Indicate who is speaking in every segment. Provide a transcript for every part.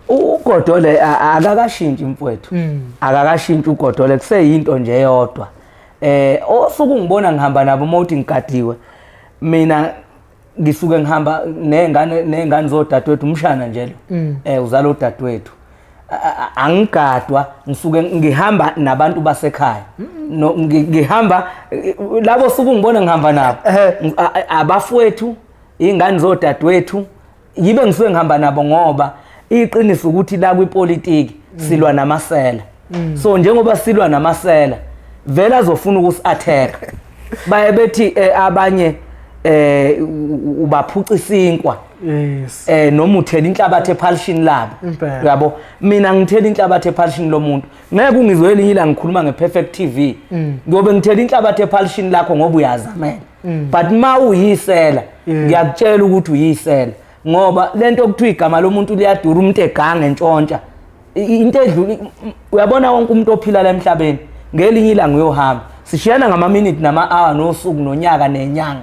Speaker 1: UGodole akakashintshi mfowethu. Akakashintshi uGodole, kuseyinto nje eyodwa. Osuke ungibona ngihamba nabo uma uthi ngigadiwe. Mina ngisuke ngihamba ney'ngane zodadewethu, umshana nje lo. Uzala udadewethu. Angigadwa, ngisuke ngihamba nabantu basekhaya. No, ngihamba labo suke ungibona ngihamba nabo. Abafowethu, iy'ngane zodadewethu, yibe ngisuke ngihamba nabo ngoba iqiniso ukuthi la kwipolitiki silwa namasela. So njengoba silwa namasela, vele azofuna ukusi-attack. Baye bethi abanye ubaphuca isinkwa. Noma uthela inhlabathi ephalishini labo. Uyabo? Mina ngithela inhlabathi ephalishini lomuntu. Ngeke ungizwe elinye ilanga ngikhuluma ngePerfect TV. Ngobe ngithela inhlabathi ephalishini lakho ngoba uyazamela. But ma uyisela, ngiyakutshela ukuthi uyisela. Ngoba lento okuthiwa igama lomuntu liyadura, umuntu eganga entshontsha. Into edlula, uyabona wonke umuntu ophila la emhlabeni, ngelinye ilanga uyohamba. Sishiyana ngama minute nama hour nosuku nonyaka nenyanga.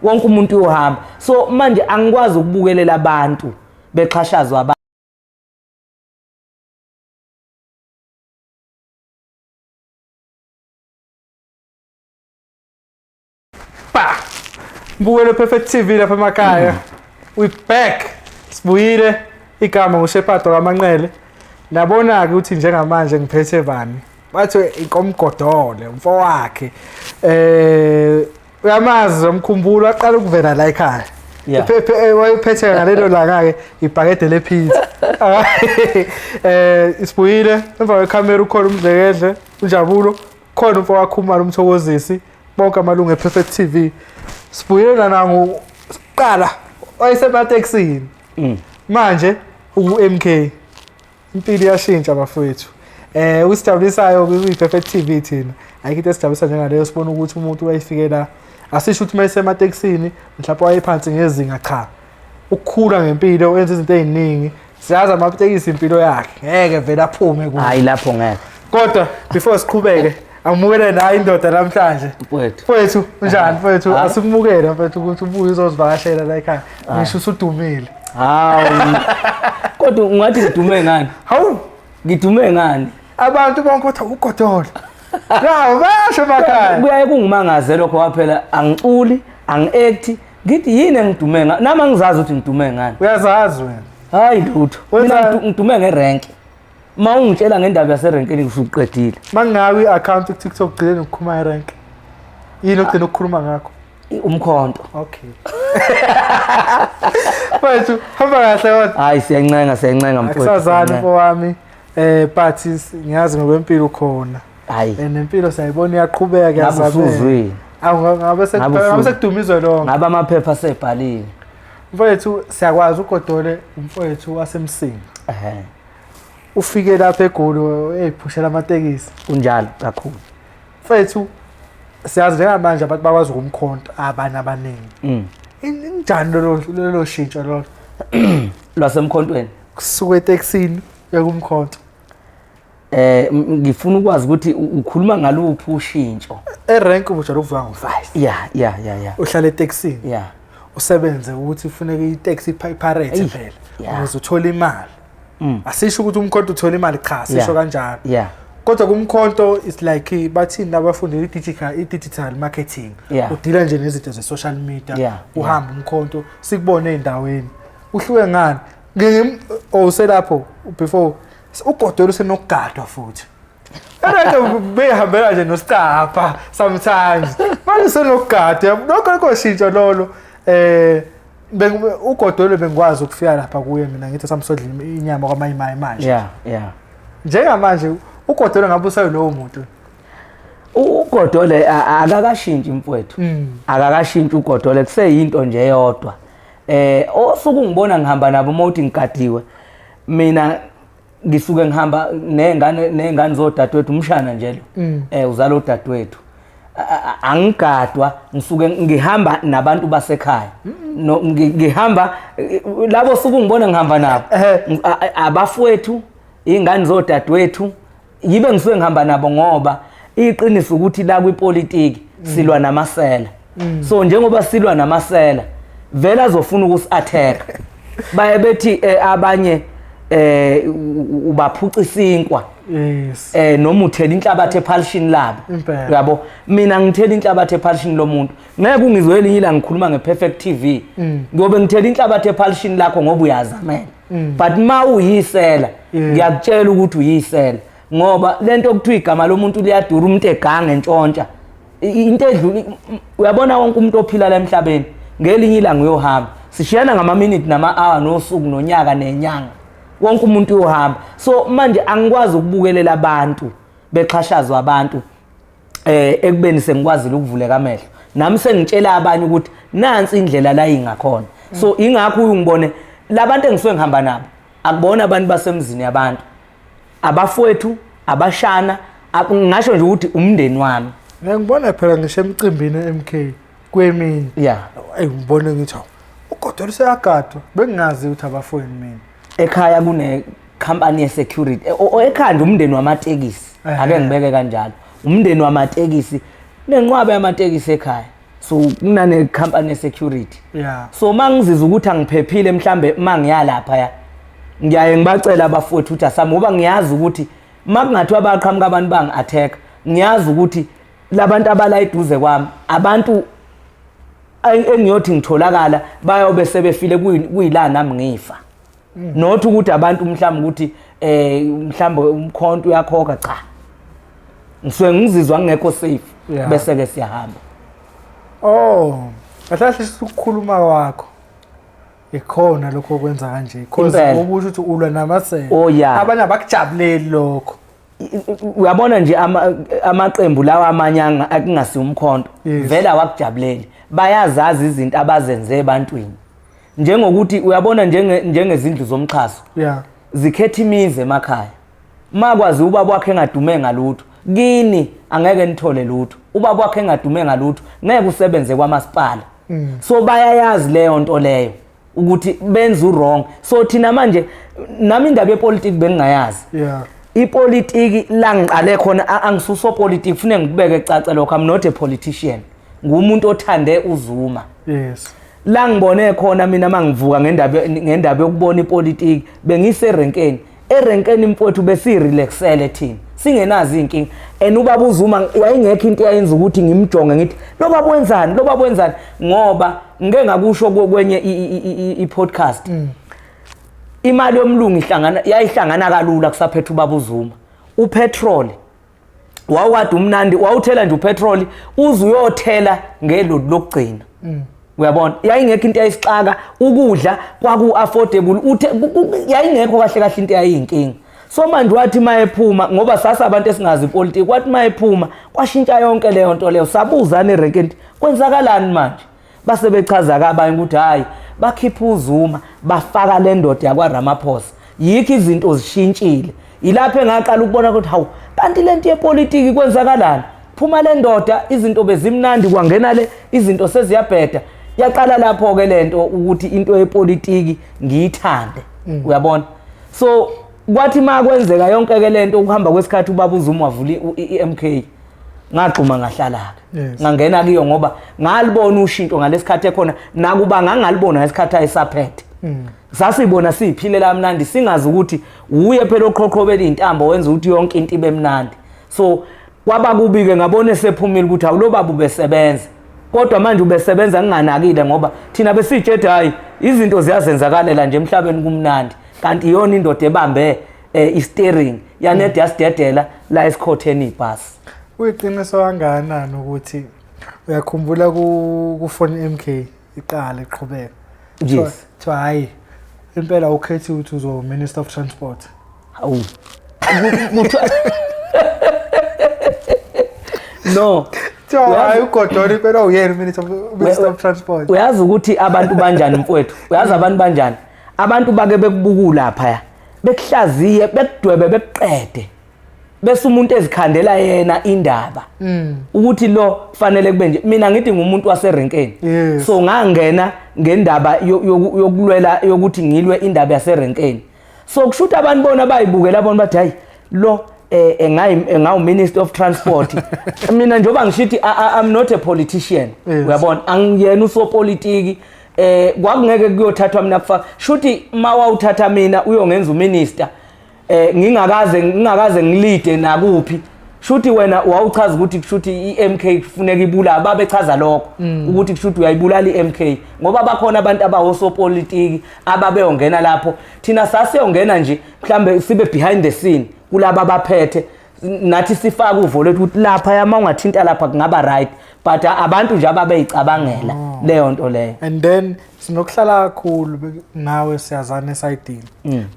Speaker 1: Wonke umuntu uyohamba. So manje angikwazi ukubukelela abantu bexhashazwa abantu.
Speaker 2: Pa! Mbukelo Perfect TV lapha emakhaya. We back. Sibuyile. Igama nguShepherd kaManqele. Nabona ke ukuthi njengamanje ngiphethe bani. Bathi inkomgodole umfo wakhe. Uyamazi umkhumbulo aqala ukuvela la ekhaya. Wayephethe ngalelo langa ke ibhakede lepizza. Isibuyile emva kwekhamera ukhona umdlekedle uNjabulo, khona umfo wakhumalo umthokozisi, bonke amalungu ePerfect TV. Sibuyile nangu siqala wayesematekisini. Manje uku MK. Impilo iyashintsha bafowethu. Usijabulisayo kwi-Perfect TV thina. Ayikho into esijabulisa njengaleyo, sibona ukuthi umuntu uyayifikela. Asisho ukuthi mayesematekisini mhlawumbe wayephansi ngezinga, cha. Ukukhula ngempilo, wenza izinto eziningi. Siyazi amatekisi impilo yakhe. Ngeke vele aphume kuyo.
Speaker 1: Hayi lapho ngeke.
Speaker 2: Kodwa before siqhubeke, amukele naye indoda namhlanje.
Speaker 1: Mfowethu.
Speaker 2: Mfowethu, unjani mfowethu? Asikumukele mfowethu ukuthi ubuye uzosivakashela la ekhaya. Ngisho usudumile.
Speaker 1: Hawu. Kodwa ungathi ngidume ngani?
Speaker 2: Hawu.
Speaker 1: Ngidume ngani?
Speaker 2: Abantu bonke bathi uGodole. Lawo basho emakhaya.
Speaker 1: Kuyaye kungimangaze lokho waphela, angiculi, angi-act. Ngithi yini engidume ngani? Nami angizazi ukuthi ngidume ngani.
Speaker 2: Uyazazi wena?
Speaker 1: Hayi lutho.
Speaker 2: Wenza-
Speaker 1: Mina ngidume ngerank. Uma ungitshela ngendaba yaserenkini usuqedile.
Speaker 2: Mangawi i-account ku TikTok ugcine nokukhuluma irank. Yini ogcina ukukhuluma ngakho?
Speaker 1: Umkhonto.
Speaker 2: Okay. Mfethu, hamba kahle kodwa.
Speaker 1: Hayi siyancenga, siyancenga mfowethu.
Speaker 2: Akusazani mfowami. But ngiyazi ngokwempilo ukhona.
Speaker 1: Hayi.
Speaker 2: Nempilo siyayibona iyaqhubeka,
Speaker 1: Ngabe
Speaker 2: iyazameka.
Speaker 1: usuzwile.
Speaker 2: Awu,
Speaker 1: Ngabe
Speaker 2: ngabe sekudumizwe lonke.
Speaker 1: Ngabe amaphepha asebhaliwe.
Speaker 2: Mfowethu, siyakwazi uGodole umfowethu waseMsinga. Ufike lapha eGoli eyiphushela amatekisi.
Speaker 1: Kunjalo kakhulu.
Speaker 2: Mfethu, siyazi njengamanje abantu bakwazi ukumkhonta abantu abaningi. Injani lolo shintsho lolo?
Speaker 1: Lwasemkhontweni.
Speaker 2: Kusuka etekisini uya kumkhonto.
Speaker 1: Ngifuna ukwazi ukuthi ukhuluma ngaluphi ushintsho.
Speaker 2: Erank ubujwayele ukuvuka ngo-5.
Speaker 1: Yeah.
Speaker 2: Uhlala etekisini. Usebenze ukuthi kufuneka iteksi ipharete phela ukuze uthole imali. Asisho ukuthi umkhonto uthola imali, cha, asisho kanjalo. Kodwa kumkhonto is like bathini labafundi i-digital marketing. Udila nje nezinto ze-social media. Uhamba umkhonto sikubone ey'ndaweni. Uhluke ngani? Uselapho before uGodole usenokugadwa futhi. Elento behambela nje nosicapha sometimes. Manje usenokugadwa. Lokho koshintsho lolo. uGodole bengikwazi ukufika lapha kuye mina ngithi samsodla inyama kwamayimayi manje. Njengamanje uGodole ngabe usayo lowo muntu.
Speaker 1: UGodole akakashintshi mfowethu. Akakashintshi uGodole, kuseyinto nje eyodwa. Osuke ungibona ngihamba nabo uma uthi ngigadiwe. Mina ngisuke ngihamba ney'ngane zodadewethu, umshana nje lo. Uzala udadewethu. Angigadwa, ngisuke ngihamba nabantu basekhaya. No, ngihamba labo suke ungibona ngihamba nabo. Abafowethu, iy'ngane zodadewethu, yibe ngisuke ngihamba nabo ngoba iqiniso ukuthi la kwipolitiki silwa namasela. So njengoba silwa namasela, vele azofuna ukusi-attack. Baye bethi abanye Ubaphuca isinkwa.
Speaker 2: Yes.
Speaker 1: Noma uthela inhlabathi ephalishini labo.
Speaker 2: Impela.
Speaker 1: Uyabo, mina ngithela inhlabathi ephalishini lomuntu, ngeke ungizwe elinye ilanga ngikhuluma nge-Perfect TV. Ngiyobe ngithela inhlabathi ephalishini lakho ngoba uyazamela, but ma uyisela, ngiyakutshela ukuthi uyisela, ngoba lento okuthiwa igama lomuntu liyadura, umuntu eganga entshontsha into edlula. Uyabona, wonke umuntu ophila la emhlabeni ngelinye ilanga uyohamba. Sishiyana ngama-minute nama-hour nosuku nonyaka nenyanga, wonke umuntu uyohamba. So manje angikwazi ukubukelela abantu bexhashazwa abantu, ekubeni sengikwazile ukuvuleka amehlo nami, sengitshela abanye ukuthi nansi indlela la ingakhona. So ingakho uyungibone labantu engisuke ngihamba nabo, akubona abantu basemzini yabantu, abafowethu, abashana, ngisho nje ukuthi umndeni wami.
Speaker 2: Ngiyangibona phela ngisho emcimbini MK kweminye. Ey, ngibone ngithi, hawu, uGodola useyagadwa, bengingazi ukuthi abafowenu mina.
Speaker 1: Ekhaya kune company ye security. Ekhaya nje umndeni wamatekisi. Ake ngibeke kanjalo, umndeni wamatekisi, nenqwaba yamatekisi ekhaya, so kunane company ye security. So mangizizwa ukuthi angiphephile, mhlambe mangiya lapha ya, ngiyaye ngibacela abafowethu ukuthi asami, ngoba ngiyazi ukuthi makungathiwa bayaqhamuka abantu bangi-attack, ngiyazi ukuthi labantu abala eduze kwami, abantu engiyothi ngitholakala bayobe sebefile, kuyila nami ngifa. Not ukuthi abantu mhlawumbe ukuthi mhlawumbe umkhonto uyakhokha, cha, ngisuke ngizizwa ngingekho safe. Bese ke siyahamba.
Speaker 2: Oh, kahle kahle ukukhuluma kwakho ikhona lokho okwenza kanje, because
Speaker 1: Impela.
Speaker 2: okusho ukuthi ulwa namasela.
Speaker 1: Oh, yeah.
Speaker 2: Abanye abakujabuleli lokho.
Speaker 1: Uyabona nje amaqembu lawa amanye akungasi umkhonto, vele awakujabuleli, bayazazi izinto abazenze ebantwini, njengokuthi uyabona njengezindlu zomxhaso, zikhetha imizi emakhaya. Makwazi ubaba wakhe engadume ngalutho kini, angeke nithole lutho. Ubaba wakhe engadume ngalutho, ngeke usebenze kwamasipala. So bayayazi leyo nto leyo ukuthi benza u-wrong. So thina manje, nami indaba yepolitiki bengingayazi. Ipolitiki la ngiqale khona, angisuso politiki, kufuneka ngikubeke cace lokho, I'm not a politician, ngumuntu othande uZuma. La ngibone khona mina mangivuka ngendaba yokubona ipolitiki, bengiserenkeni, erenkeni mfowethu, besirelaxele thina, singenazo inkinga, and ubaba uZuma yayingekho into eyayenza ukuthi ngimjonge ngithi lo baba wenzani, lo baba wenzani, ngoba ngike ngakusho kwenye i-podcast, imali yomlungu ihlangana, yayihlangana kalula kusaphethe ubaba uZuma. Upetrol wawukade umnandi, wawuthela nje upetrol uze uyothela ngelodi lokugcina. Uyabona, yayingekho into eyayisixaka, ukudla kwaku-affordable, uthe yayingekho kahle kahle into eyayiyinkinga. So manje wathi uma ephuma, ngoba sasa abantu esingazi ipolitiki, kwathi uma ephuma kwashintsha yonke leyo nto leyo. Sabuzana erenkeni, kwenzakalani manje? Base bechaza-ke abanye ukuthi hhayi, bakhipha uZuma, bafaka le ndoda yakwaRamaphosa, yikho izinto zishintshile. Yilapho engaqala ukubona ukuthi hawu, kanti le nto yepolitiki kwenzakalani? Phuma le ndoda, izinto bezimnandi, kwangena le, izinto seziyabheda. Yaqala lapho-ke le nto ukuthi into yepolitiki ngiyithande. Uyabona, so kwathi ma kwenzeka yonke-ke le nto, ukuhamba kwesikhathi, ubaba uZuma wavula i-MK, ngaxhuma ngahlala-ke. Ngangena kiyo ngoba ngalibona ushintsho ngalesikhathi ekhona, nakuba ngangalibona ngesikhathi ayesaphethe. Sasibona siyiphilela mnandi, singazi ukuthi uye phela oqhoqhobela iy'ntambo, wenza ukuthi yonke into ibe mnandi. So kwaba kubi-ke, ngabona esephumile ukuthi hawu, lo baba ubesebenza, kodwa manje ubesebenza nginganakile, ngoba thina besiyitshede, hhayi, izinto ziyazenzakalela nje emhlabeni, kumnandi, kanti iyona indoda ebambe i-steering yanede yasidedela la esikhotheni ibhasi.
Speaker 2: Kuyiqiniso kangakanani ukuthi uyakhumbula kufoni MK iqala iqhubeka?
Speaker 1: Yes.
Speaker 2: Kuthiwa hayi, impela ukhethiwe ukuthi uzo Minister of Transport.
Speaker 1: Hawu, no.
Speaker 2: Kuthiwa hayi, uGodola impela uyena Minister of Transport.
Speaker 1: Uyazi ukuthi abantu banjani, mfowethu, uyazi abantu banjani, abantu bake bekubuka lapha, bekuhlaziye, bekudwebe, bekuqede, bese umuntu ezikhandela yena indaba ukuthi lo kufanele kube nje. Mina ngithi ngumuntu waserenkeni. So ngangena ngendaba yokulwela, yokuthi ngilwe indaba yaserenkeni. So kusho ukuthi abantu bona bayibukela, bona bathi hayi, lo engawu Minister of Transport. Mina njengoba ngishithi I'm not a politician. Uyabona, angiyena usopolitiki. Kwakungeke kuyothathwa mina kufa shuthi mawawuthatha mina uyongenza uminister, ngingakaze ngilide nakuphi. Shuthi wena wawuchaza ukuthi kushuthi iMK kufuneka ibulala, babechaza lokho ukuthi kushuthi uyayibulala iMK, ngoba bakhona abantu abawosopolitiki ababeyongena lapho. Thina sasiyongena nje mhlambe sibe behind the scene kulaba abaphethe, nathi sifake uvo lethu ukuthi lapha yama ungathinta lapha kungaba right, but abantu nje ababeyicabangela leyo nto leyo.
Speaker 2: And then sinokuhlala kakhulu nawe, siyazana esayidini.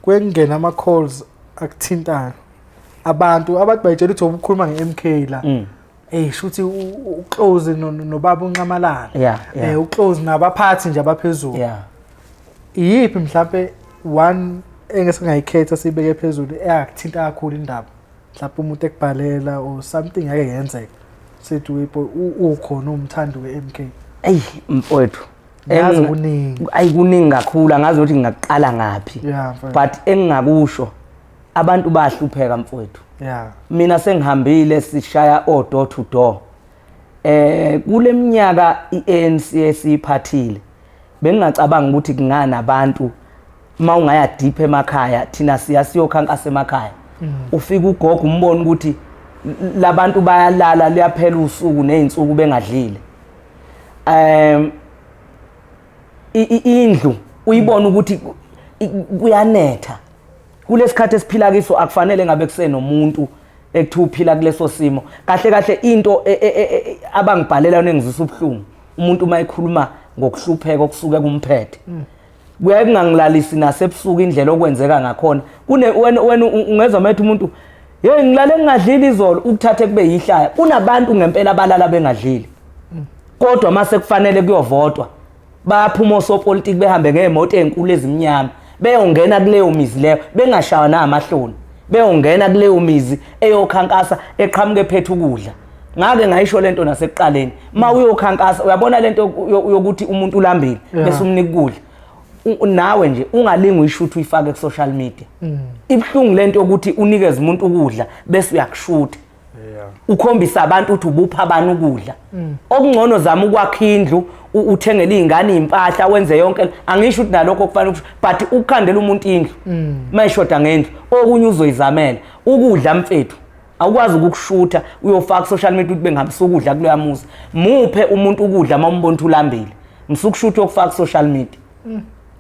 Speaker 2: Kwengena ama calls akuthintayo, abantu bayitshela ukuthi ubukhuluma nge-MK la. Shuthi uclose nobaba uNxamalala. Uclose nabaphathi nje abaphezulu. Iyiphi mhlambe one engesingayikhetha sibeke phezulu eyakuthinta kakhulu indaba? Mhlawumbe umuntu ekubhalela or something ake yenzeka. Sithi uyipo ukhona umthandi we-MK.
Speaker 1: Eyi mfowethu.
Speaker 2: Ngiyazi kuningi.
Speaker 1: Ayi, kuningi kakhulu, angazi ukuthi ngingaqala ngaphi.
Speaker 2: Yeah mfowethu.
Speaker 1: But engingakusho, abantu bayahlupheka mfowethu. Mina sengihambile sishaya o door to door. Kule minyaka iANC esiphathile, bengingacabanga ukuthi kunganabantu mawungaya deep emakhaya. Thina siya siyokhankasa emakhaya, ufika ugogo umbona ukuthi labantu bayalala, liyaphela usuku nezinsuku bengadlile. Indlu uyibona ukuthi kuyanetha. Kulesikhathi esiphila kiso akufanele ngabe kusenomuntu ekuthiwa uphila kuleso simo. Kahle kahle into abangibhalela yona engizwisa ubuhlungu, umuntu uma ekhuluma ngokuhlupheka okusuke kumphethe, kuyaye kungangilalisi nasebusuku indlela okwenzeka ngakhona. Kune wena ungezwa mayethi umuntu, "Hey, ngilale ngingadlile izolo," ukuthathe kube yihlaya. Kunabantu ngempela abalala bengadlile, kodwa mase kufanele kuyovotwa bayaphuma osopolitiki behambe ngey'moto ey'nkulu ezimnyama, beyongena kuleyo mizi leyo bengashawa namahloni, beyongena kuleyo mizi eyokhankasa eqhamuke ephethe ukudla. Ngake ngayisho lento nasekuqaleni, ma uyokhankasa uyabona lento yokuthi umuntu ulambile bese umnika ukudla. Nawe nje ungalingi uyishuthe uyifake ku-social media. Ibuhlungu lento yokuthi unikeze umuntu ukudla bese uyakushutha, ukhombisa abantu ukuthi ubupha abantu ukudla. Okungcono zama ukwakha indlu, uthengele iy'ngane iy'mpahla, wenze yonke. Angisho ukuthi nalokho kufanele ukusho, but ukukhandela umuntu indlu uma eshoda ngendlu, okunye uzoyizamela. Ukudla mfethu awukwazi ukukushutha uyofaka ku-social media ukuthi bengihambisa ukudla kuloya muzi. Muphe umuntu ukudla uma umbona ukuthi ulambile, msukushutha uyokufaka ku-social media.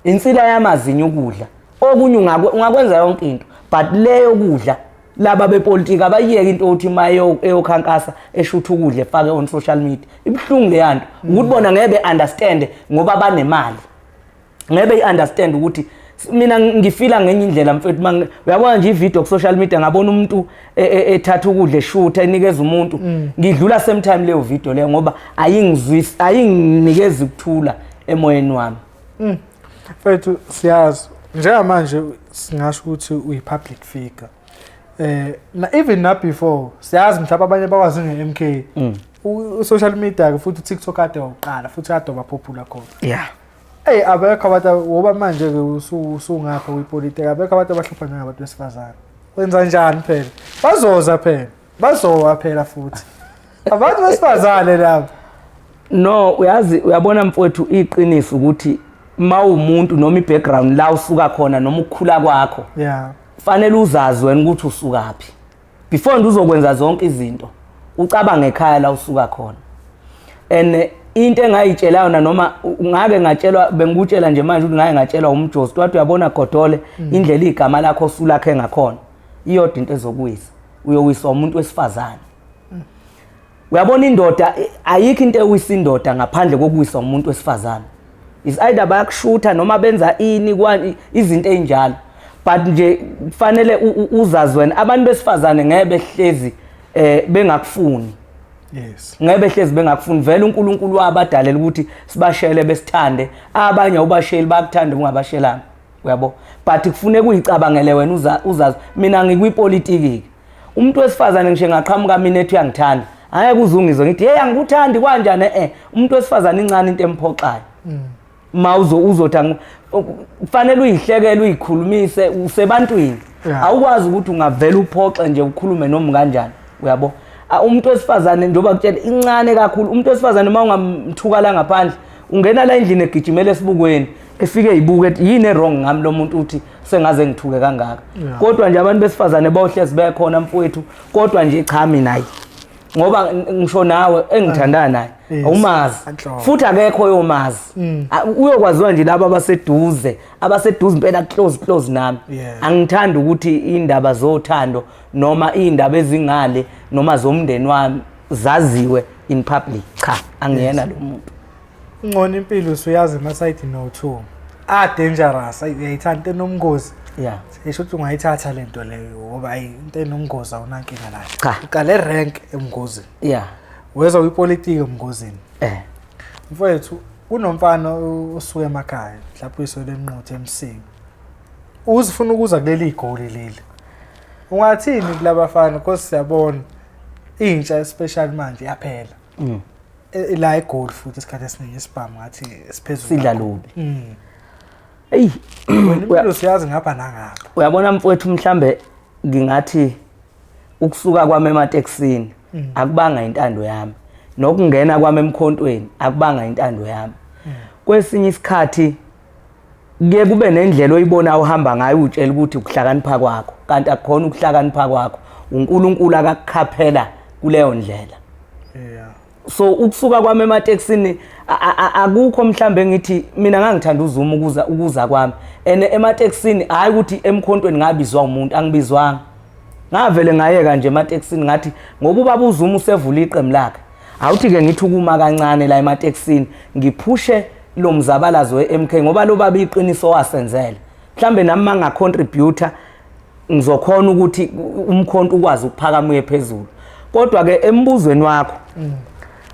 Speaker 1: Insila yamazinyo ukudla. Okunye ungakwenza yonke into, but leyo kudla, laba bepolitiki abayiyeke into yokuthi uma eyokhankasa eshutha ukudla efake on social media. Ibuhlungu leya nto ukuthi bona ngeke be-understand ngoba banemali, ngeke beyi-understand ukuthi mina ngifila ngenye indlela mfethu. Uyabona nje ivideo ku-social media, ngabona umuntu ethatha ukudla eshutha enikeza umuntu, ngidlula same time leyo video leyo ngoba ayingizwisi, ayinginikezi ukuthula emoyeni wami.
Speaker 2: Mfethu, siyazi njengamanje singasho ukuthi uyi-public figure. Na even na before siyazi mhlawumbe abanye bakwazi nge-MK. U-social media ke futhi uTikTok kade wawuqala futhi kade waba popular khona. Hey, abekho abantu woba manje ke usungapha kwipolitiki, abekho abantu abahlupha njengabantu besifazane. Wenza njani phela? Bazoza phela. Bazowa phela futhi. Abantu besifazane laba.
Speaker 1: No, uyazi, uyabona mfowethu, iqiniso ukuthi mawumuntu noma i-background la usuka khona noma ukukhula kwakho, fanele uzazi wena ukuthi usukaphi before nje uzokwenza zonke izinto, ucabange ekhaya la usuka khona. And into engayitshela yona, noma ngake ngatshelwa, bengikutshela nje manje ukuthi ngake ngatshelwa umjozi, wathi, "Uyabona Godole, indlela igama lakho osulakhe ngakhona, iyodwa into ezokuwisa, uyowiswa umuntu wesifazane." Uyabona indoda, ayikho into ewisa indoda ngaphandle kokuwiswa umuntu wesifazane. Is either bayakushutha noma benza ini izinto ey'njalo, but nje kufanele uzazi wena. Abantu besifazane ngeke behlezi bengakufuni. Ngeke behlezi bengakufuni. Vele uNkulunkulu wabadalela ukuthi sibashele besithande. Abanye awubasheli, bakuthande ungabashelanga, uyabo, but kufuneka uyicabangele wena, uzazi. Mina ngikwipolitiki, umuntu wesifazane ngisho engaqhamuka mina ethi uyangithanda, angeke uzungizwe ngithi, "Hey, angikuthandi kanjani?" Umuntu wesifazane incane into emphoxayo. Ma uzothi kufanele uyihlekele, uyikhulumise usebantwini. Awukwazi ukuthi ungavela uphoxe nje, ukhulume noma kanjani, uyabo. Umuntu wesifazane, njengoba kutshela, incane kakhulu. Umuntu wesifazane uma ungamthuka la ngaphandle Ungena la endlini egijimela esibukweni, efike ibuke ethi yini e-wrong ngami lo muntu uthi sengaze ngithuke kangaka. Kodwa nje abantu besifazane bohlezi bekhona mfowethu, kodwa nje cha mina hayi. Ngoba ngisho nawe engithandana naye awumazi futhi akekho oyomazi. Uyokwaziwa nje laba abaseduze, abaseduze impela close close nami. Angithandi ukuthi indaba zothando noma indaba ezingale noma zomndeni wami zaziwe in public. Cha, angiyena lo muntu.
Speaker 2: Ngcono impilo usuyazi emasayidi no-2 a-dangerous, uyayithanda into enomngozi. Esho ukuthi ungayithatha le nto leyo ngoba ayi into enomngozi awunankinga nayo. Uqale rank emngozini. Weza kwipolitiki emngozini. Mfowethu kunomfana osuka emakhaya, mhlawumbe uyiswele eNquthu eMsinga. Uzifuna ukuza kuleli goli leli. Ungathini kulabafana because siyabona intsha especially manje iyaphela. La eGoli futhi isikhathi esiningi isibhamu ngathi siphezulu.
Speaker 1: Sidla lubi. Ey,
Speaker 2: impilo siyazi ngapha nangapha.
Speaker 1: Uyabona mfowethu, mhlambe ngingathi ukusuka kwami ematekisini akubanga intando yami, nokungena kwami emkhontweni akubanga intando yami. Kwesinye isikhathi kuye kube nendlela oyibona uhamba ngayo utshela ukuthi ukuhlakanipha kwakho, kanti akukhona ukuhlakanipha kwakho, uNkulunkulu akakukhaphela kuleyo ndlela. So ukusuka kwami ematekisini akukho mhlambe ngithi mina ngangithanda uZuma ukuza kwami, and ematekisini hayi ukuthi emkhontweni ngabizwa umuntu, angibizwanga. Ngavele ngayeka nje ematekisini ngathi ngoba ubaba uZuma usevula iqembu lakhe, awuthi ke ngithi ukuma kancane la ematekisini ngiphushe lo mzabalazo we-MK ngoba lo baba iqiniso wasenzela. Mhlambe nami mangacontributor ngizokhona ukuthi umkhonto ukwazi ukuphakama uye phezulu. Kodwa ke embuzweni wakho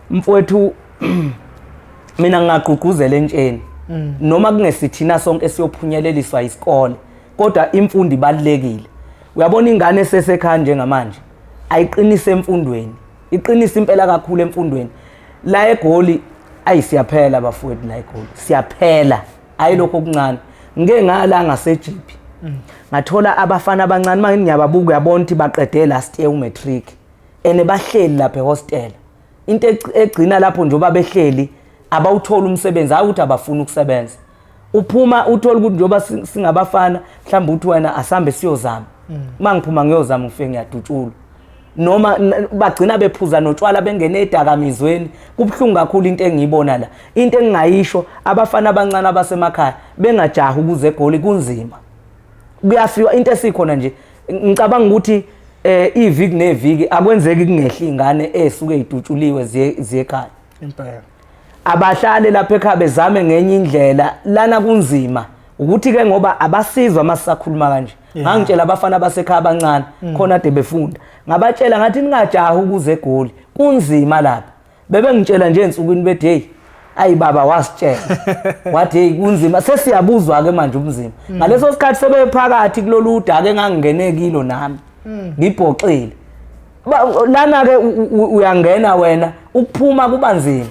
Speaker 1: mfowethu, mina ngingagqugquzela entsheni noma kungesithina sonke siyophunyeleliswa isikole, kodwa imfundo ibalulekile. Uyabona ingane esesekhaya njengamanje ayiqinise emfundweni, iqinise impela kakhulu emfundweni. La eGoli ayi siyaphela bafowethu, la eGoli siyaphela, ayi lokho okuncane. Ngike ngala ngaseJipi ngathola abafana abancane, manje ngiyababuka uyabona ukuthi baqede last year umatric ene bahleli lapha ehostel. Into egcina lapho njengoba behleli abawuthola umsebenzi, hayi ukuthi abafuni ukusebenza. Uphuma uthola ukuthi njengoba singabafana mhlawumbe uthi wena asambe siyozama, uma ngiphuma ngiyozama ngifike ngiyadutshulwa, noma bagcina bephuza notshwala bengene edakamizweni. Kubuhlungu kakhulu into engiyibona la. Into engingayisho, abafana abancane abasemakhaya bengajahi ukuze eGoli, kunzima, kuyafiwa. Into esikhona nje ngicabanga ukuthi iviki neviki akwenzeki kungehli ingane esuke idutshuliwe ziye ekhaya.
Speaker 2: Impela
Speaker 1: abahlale lapha ekhaya bezame ngenye indlela. Lana kunzima ukuthi ke ngoba abasizwa masisakhuluma kanje. Ngangitshela abafana basekhaya abancane khona ade befunda, ngabatshela ngathi ningajahi ukuze eGoli, kunzima lapha. Bebengitshela nje ensukwini bethi hey ayi baba wasitshela wathi hey kunzima, sesiyabuzwa ke manje ubunzima. Ngaleso sikhathi sebephakathi kulolu daka engangingene kilo nami ngibhoxile. Lana ke uyangena wena ukuphuma kuba nzima,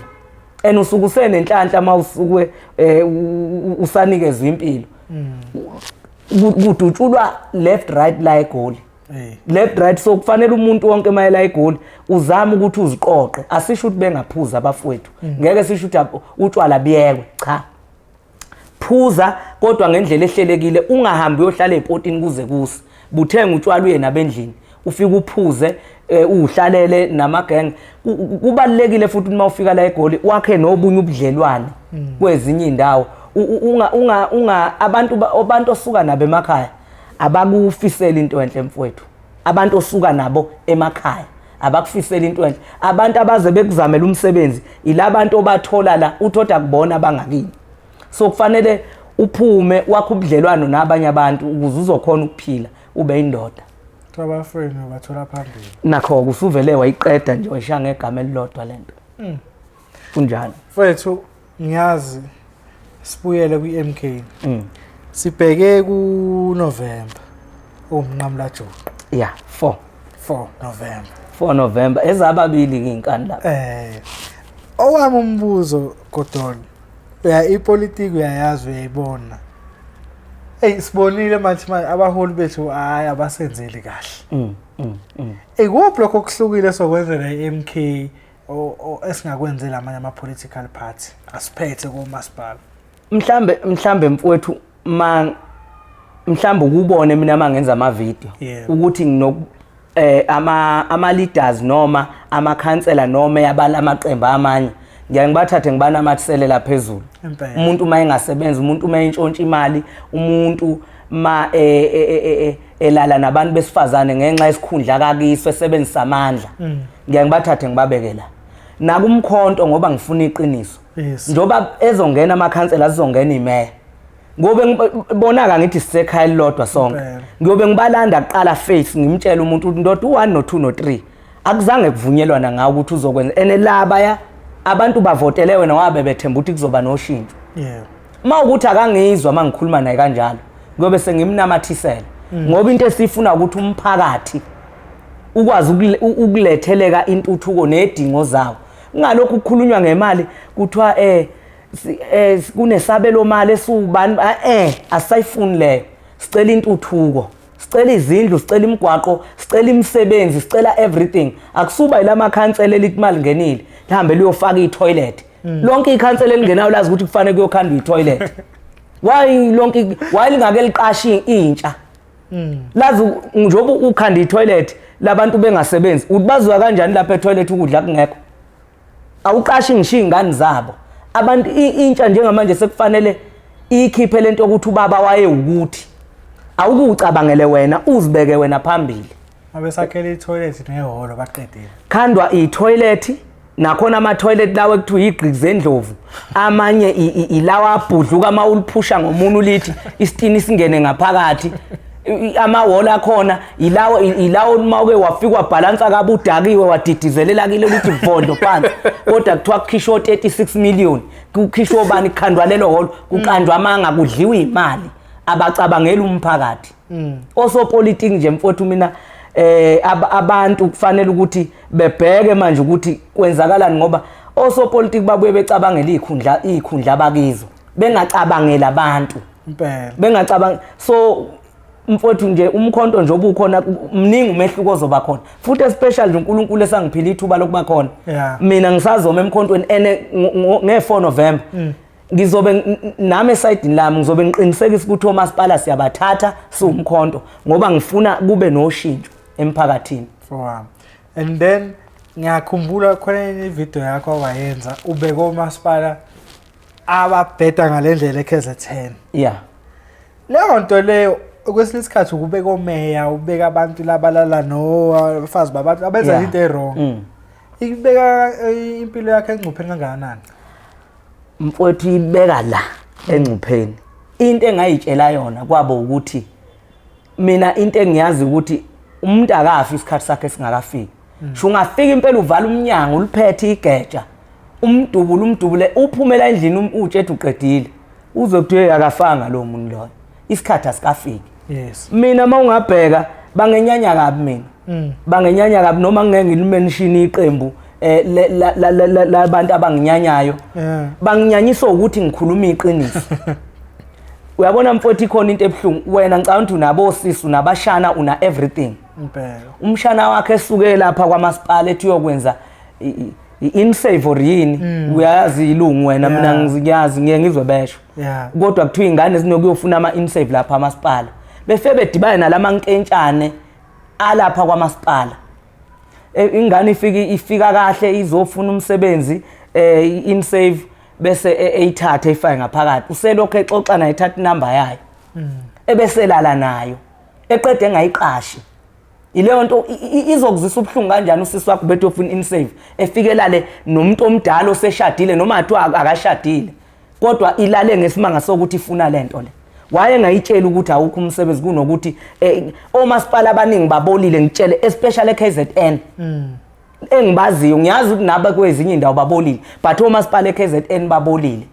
Speaker 1: and usuke usenenhlanhla mawusuke usanikezwe impilo. Kudutshulwa left right la eGoli, left right. So kufanele umuntu wonke mayela eGoli uzame ukuthi uziqoqe. Asisho ukuthi bengaphuza abafowethu, ngeke sisho ukuthi utshwala biyekwe, cha, phuza kodwa ngendlela ehlelekile. Ungahambi uyohlala epotini kuze kuse, buthenga utshwala uye nabendlini, ufike uphuze uhlalele namagenge. Kubalulekile futhi uma ufika la eGoli wakhe nobunye ubudlelwane kwezinye indawo. Unga unga abantu osuka nabo emakhaya abakufisela into enhle mfowethu, abantu osuka nabo emakhaya abakufisela into enhle. Abantu abaze bekuzamela umsebenzi ilabantu obathola la uthoda kubona abangakini. So kufanele uphume wakhe ubudlelwano nabanye abantu ukuze uzokhona ukuphila ube indoda.
Speaker 2: Abafweni bathola phambili.
Speaker 1: Nakho usuvele wayiqeda nje wayishaya ngegama elilodwa lento. Kunjalo.
Speaker 2: Mfethu ngiyazi sibuyele kwi-MK. Sibheke ku November umnqamla juqu.
Speaker 1: Yeah, 4.
Speaker 2: 4 November.
Speaker 1: 4 November ezababili nginkani lapha.
Speaker 2: Owami umbuzo Godolo, uya ipolitiki uyayazi uyayibona. Ey sibonile manje abaholi bethu hayi abasenzeli kahle. Ikuphi lokho okuhlukile sokwenzela iMK Esingakwenzela amanye ama-political party asiphethe komasipala?
Speaker 1: Mhlambe mfowethu, ma mhlambe ukubone mina mangenza ama video ukuthi ngino ama leaders noma amakhansela noma yabala amaqembu amanye, ngiyaye ngibathathe ngibanamathiselela phezulu. Umuntu uma engasebenzi, umuntu uma entshontsha imali, umuntu ma elala nabantu besifazane ngenxa yesikhundla kakiso esebenzisa amandla, ngiyaye ngibathathe ngibabeke la. Nakumkhonto, ngoba ngifuna iqiniso, njengoba ezongena amakhansela, azongena imeya, ngobe ngibonaka ngithi sisekhaya elilodwa sonke, ngiyobe ngibalanda kuqala face, ngimtshela umuntu ukuthi ndoda, u1 no2 no3 akuzange kuvunyelwana ngawo ukuthi uzokwenza, ene laba ya abantu bavotele wena wabe bethemba ukuthi kuzoba noshintsho. Uma ukuthi akangizwa uma ngikhuluma naye kanjalo, ngiyobe sengimnamathisela, ngoba into esifuna ukuthi umphakathi ukwazi ukuletheleka intuthuko nedingo zawo. Kungalokhu kukhulunywa ngemali, kuthiwa kunesabelo mali esiwubani, asisayifuni leyo. Sicela intuthuko, sicela izindlu, sicela imigwaqo, sicela imisebenzi, sicela everything. Akusuba yilamakhansela elithi imali ngenile lihambe liyofaka i-toilet. Lonke ikhansela elingenayo lazi ukuthi kufanele kuyokhandwa i-toilet. Why lonke, why lingake liqashi intsha? Lazi njengoba ukhanda i-toilet labantu bengasebenzi, uthi bazwa kanjani lapha e-toilet ukudla kungekho? Awuqashi ngisho iy'ngane zabo. Abantu, intsha njengamanje sekufanele iyikhiphe lento yokuthi ubaba waye ukuthi awukucabangele wena, uzibeke wena phambili.
Speaker 2: Abesakhela i-toilet nehholo, baqedile.
Speaker 1: Khandwa i-toilet, nakhona ama-toilet lawo ekuthiwa igqiki zendlovu, amanye ilawa abhudluka uma uliphusha ngomunye ulithi isitini singene ngaphakathi. Amahholo akhona ilawo uma uke wafika wabhalansa kabi, udakiwe, wadidizelela kile lithi vondo phansi. Kodwa kuthiwa kukhishwa 36 million, kukhishwa obani, kukhandwa lelo hholo, kuqanjwa amanga, kudliwa imali, abacabangeli umphakathi. Osopolitiki nje mfowethu, mina abantu kufanele ukuthi bebheke manje ukuthi kwenzakalani, ngoba osopolitiki babuye becabangela izikhundla abakizo, bengacabangela abantu. Bengacabanga. So mfowethu nje, umkhonto nje obukhona mningi umehluko ozoba khona, futhi especially nje uNkulunkulu esangiphila ithuba lokuba khona, mina ngisazoma emkhontweni ene nge-4 November ngizobe nami esayidini lami ngizobe ngiqinisekisa ukuthi omasipala siyabathatha siwumkhonto, ngoba ngifuna kube noshintsho emphakathini.
Speaker 2: Wow. And then ngiyakhumbula khona enye ivideo yakho wayenza ubeke omasipala ababheda ngalendlela eKZN. Leyo nto leyo, kwesinye isikhathi ukubeka omeya, ubeka abantu labalala no abafazi babantu abenza into e-wrong. Ikubeka impilo yakhe engcupheni kangakanani?
Speaker 1: Mfowethu, ibeka la engcupheni. Into engayitshela yona kwabo ukuthi mina into engiyazi ukuthi umuntu akafi isikhathi sakhe singakafiki. Sho ungafika impela uvala umnyango, uliphethe igeja, umdubule, umdubule, uphumela endlini, utshethe uqedile, uze kuthiwe akafanga lo muntu loyo, isikhathi asikafiki. Mina uma ungabheka bangenyanya kabi mina, bangenyanya kabi, noma ngeke ngilimention iqembu labantu abanginyanyayo. Banginyanyiswa ukuthi ngikhuluma iqiniso. Uyabona mfowethu, ikhona into ebuhlungu. Wena ngicabanga ukuthi unabo sisi, unabashana, una everything. Umshana wakhe esuke lapha kwamasipala ethi uyokwenza i-insave or yini, uyayazi ilungu wena, mina ngiyazi, ngiye ngizwe besho. Kodwa kuthiwa ingane zinokuyofuna ama-insave lapha amasipala, befe bedibane nalamankentshane alapha kwamasipala. Ingane ifika kahle izofuna umsebenzi, i-insave, bese eyithathe ifake ngaphakathi, uselokhu exoxa naye, ethatha inamba yayo, ebeselala nayo, eqede engayiqashi. Ileyo nto izokuzwisa ubuhlungu kanjani usisi wakho bethu ofuna insave, efikelale nomuntu omdala oseshadile, noma athiwa akashadile, kodwa ilale ngesimanga sokuthi ifuna lento le. Waye ngayitshela ukuthi awukho umsebenzi, kunokuthi omasipala abaningi babolile, ngitshele, especially eKZN engibaziyo. Ngiyazi ukuthi naba kwezinye indawo babolile, but omasipala eKZN babolile.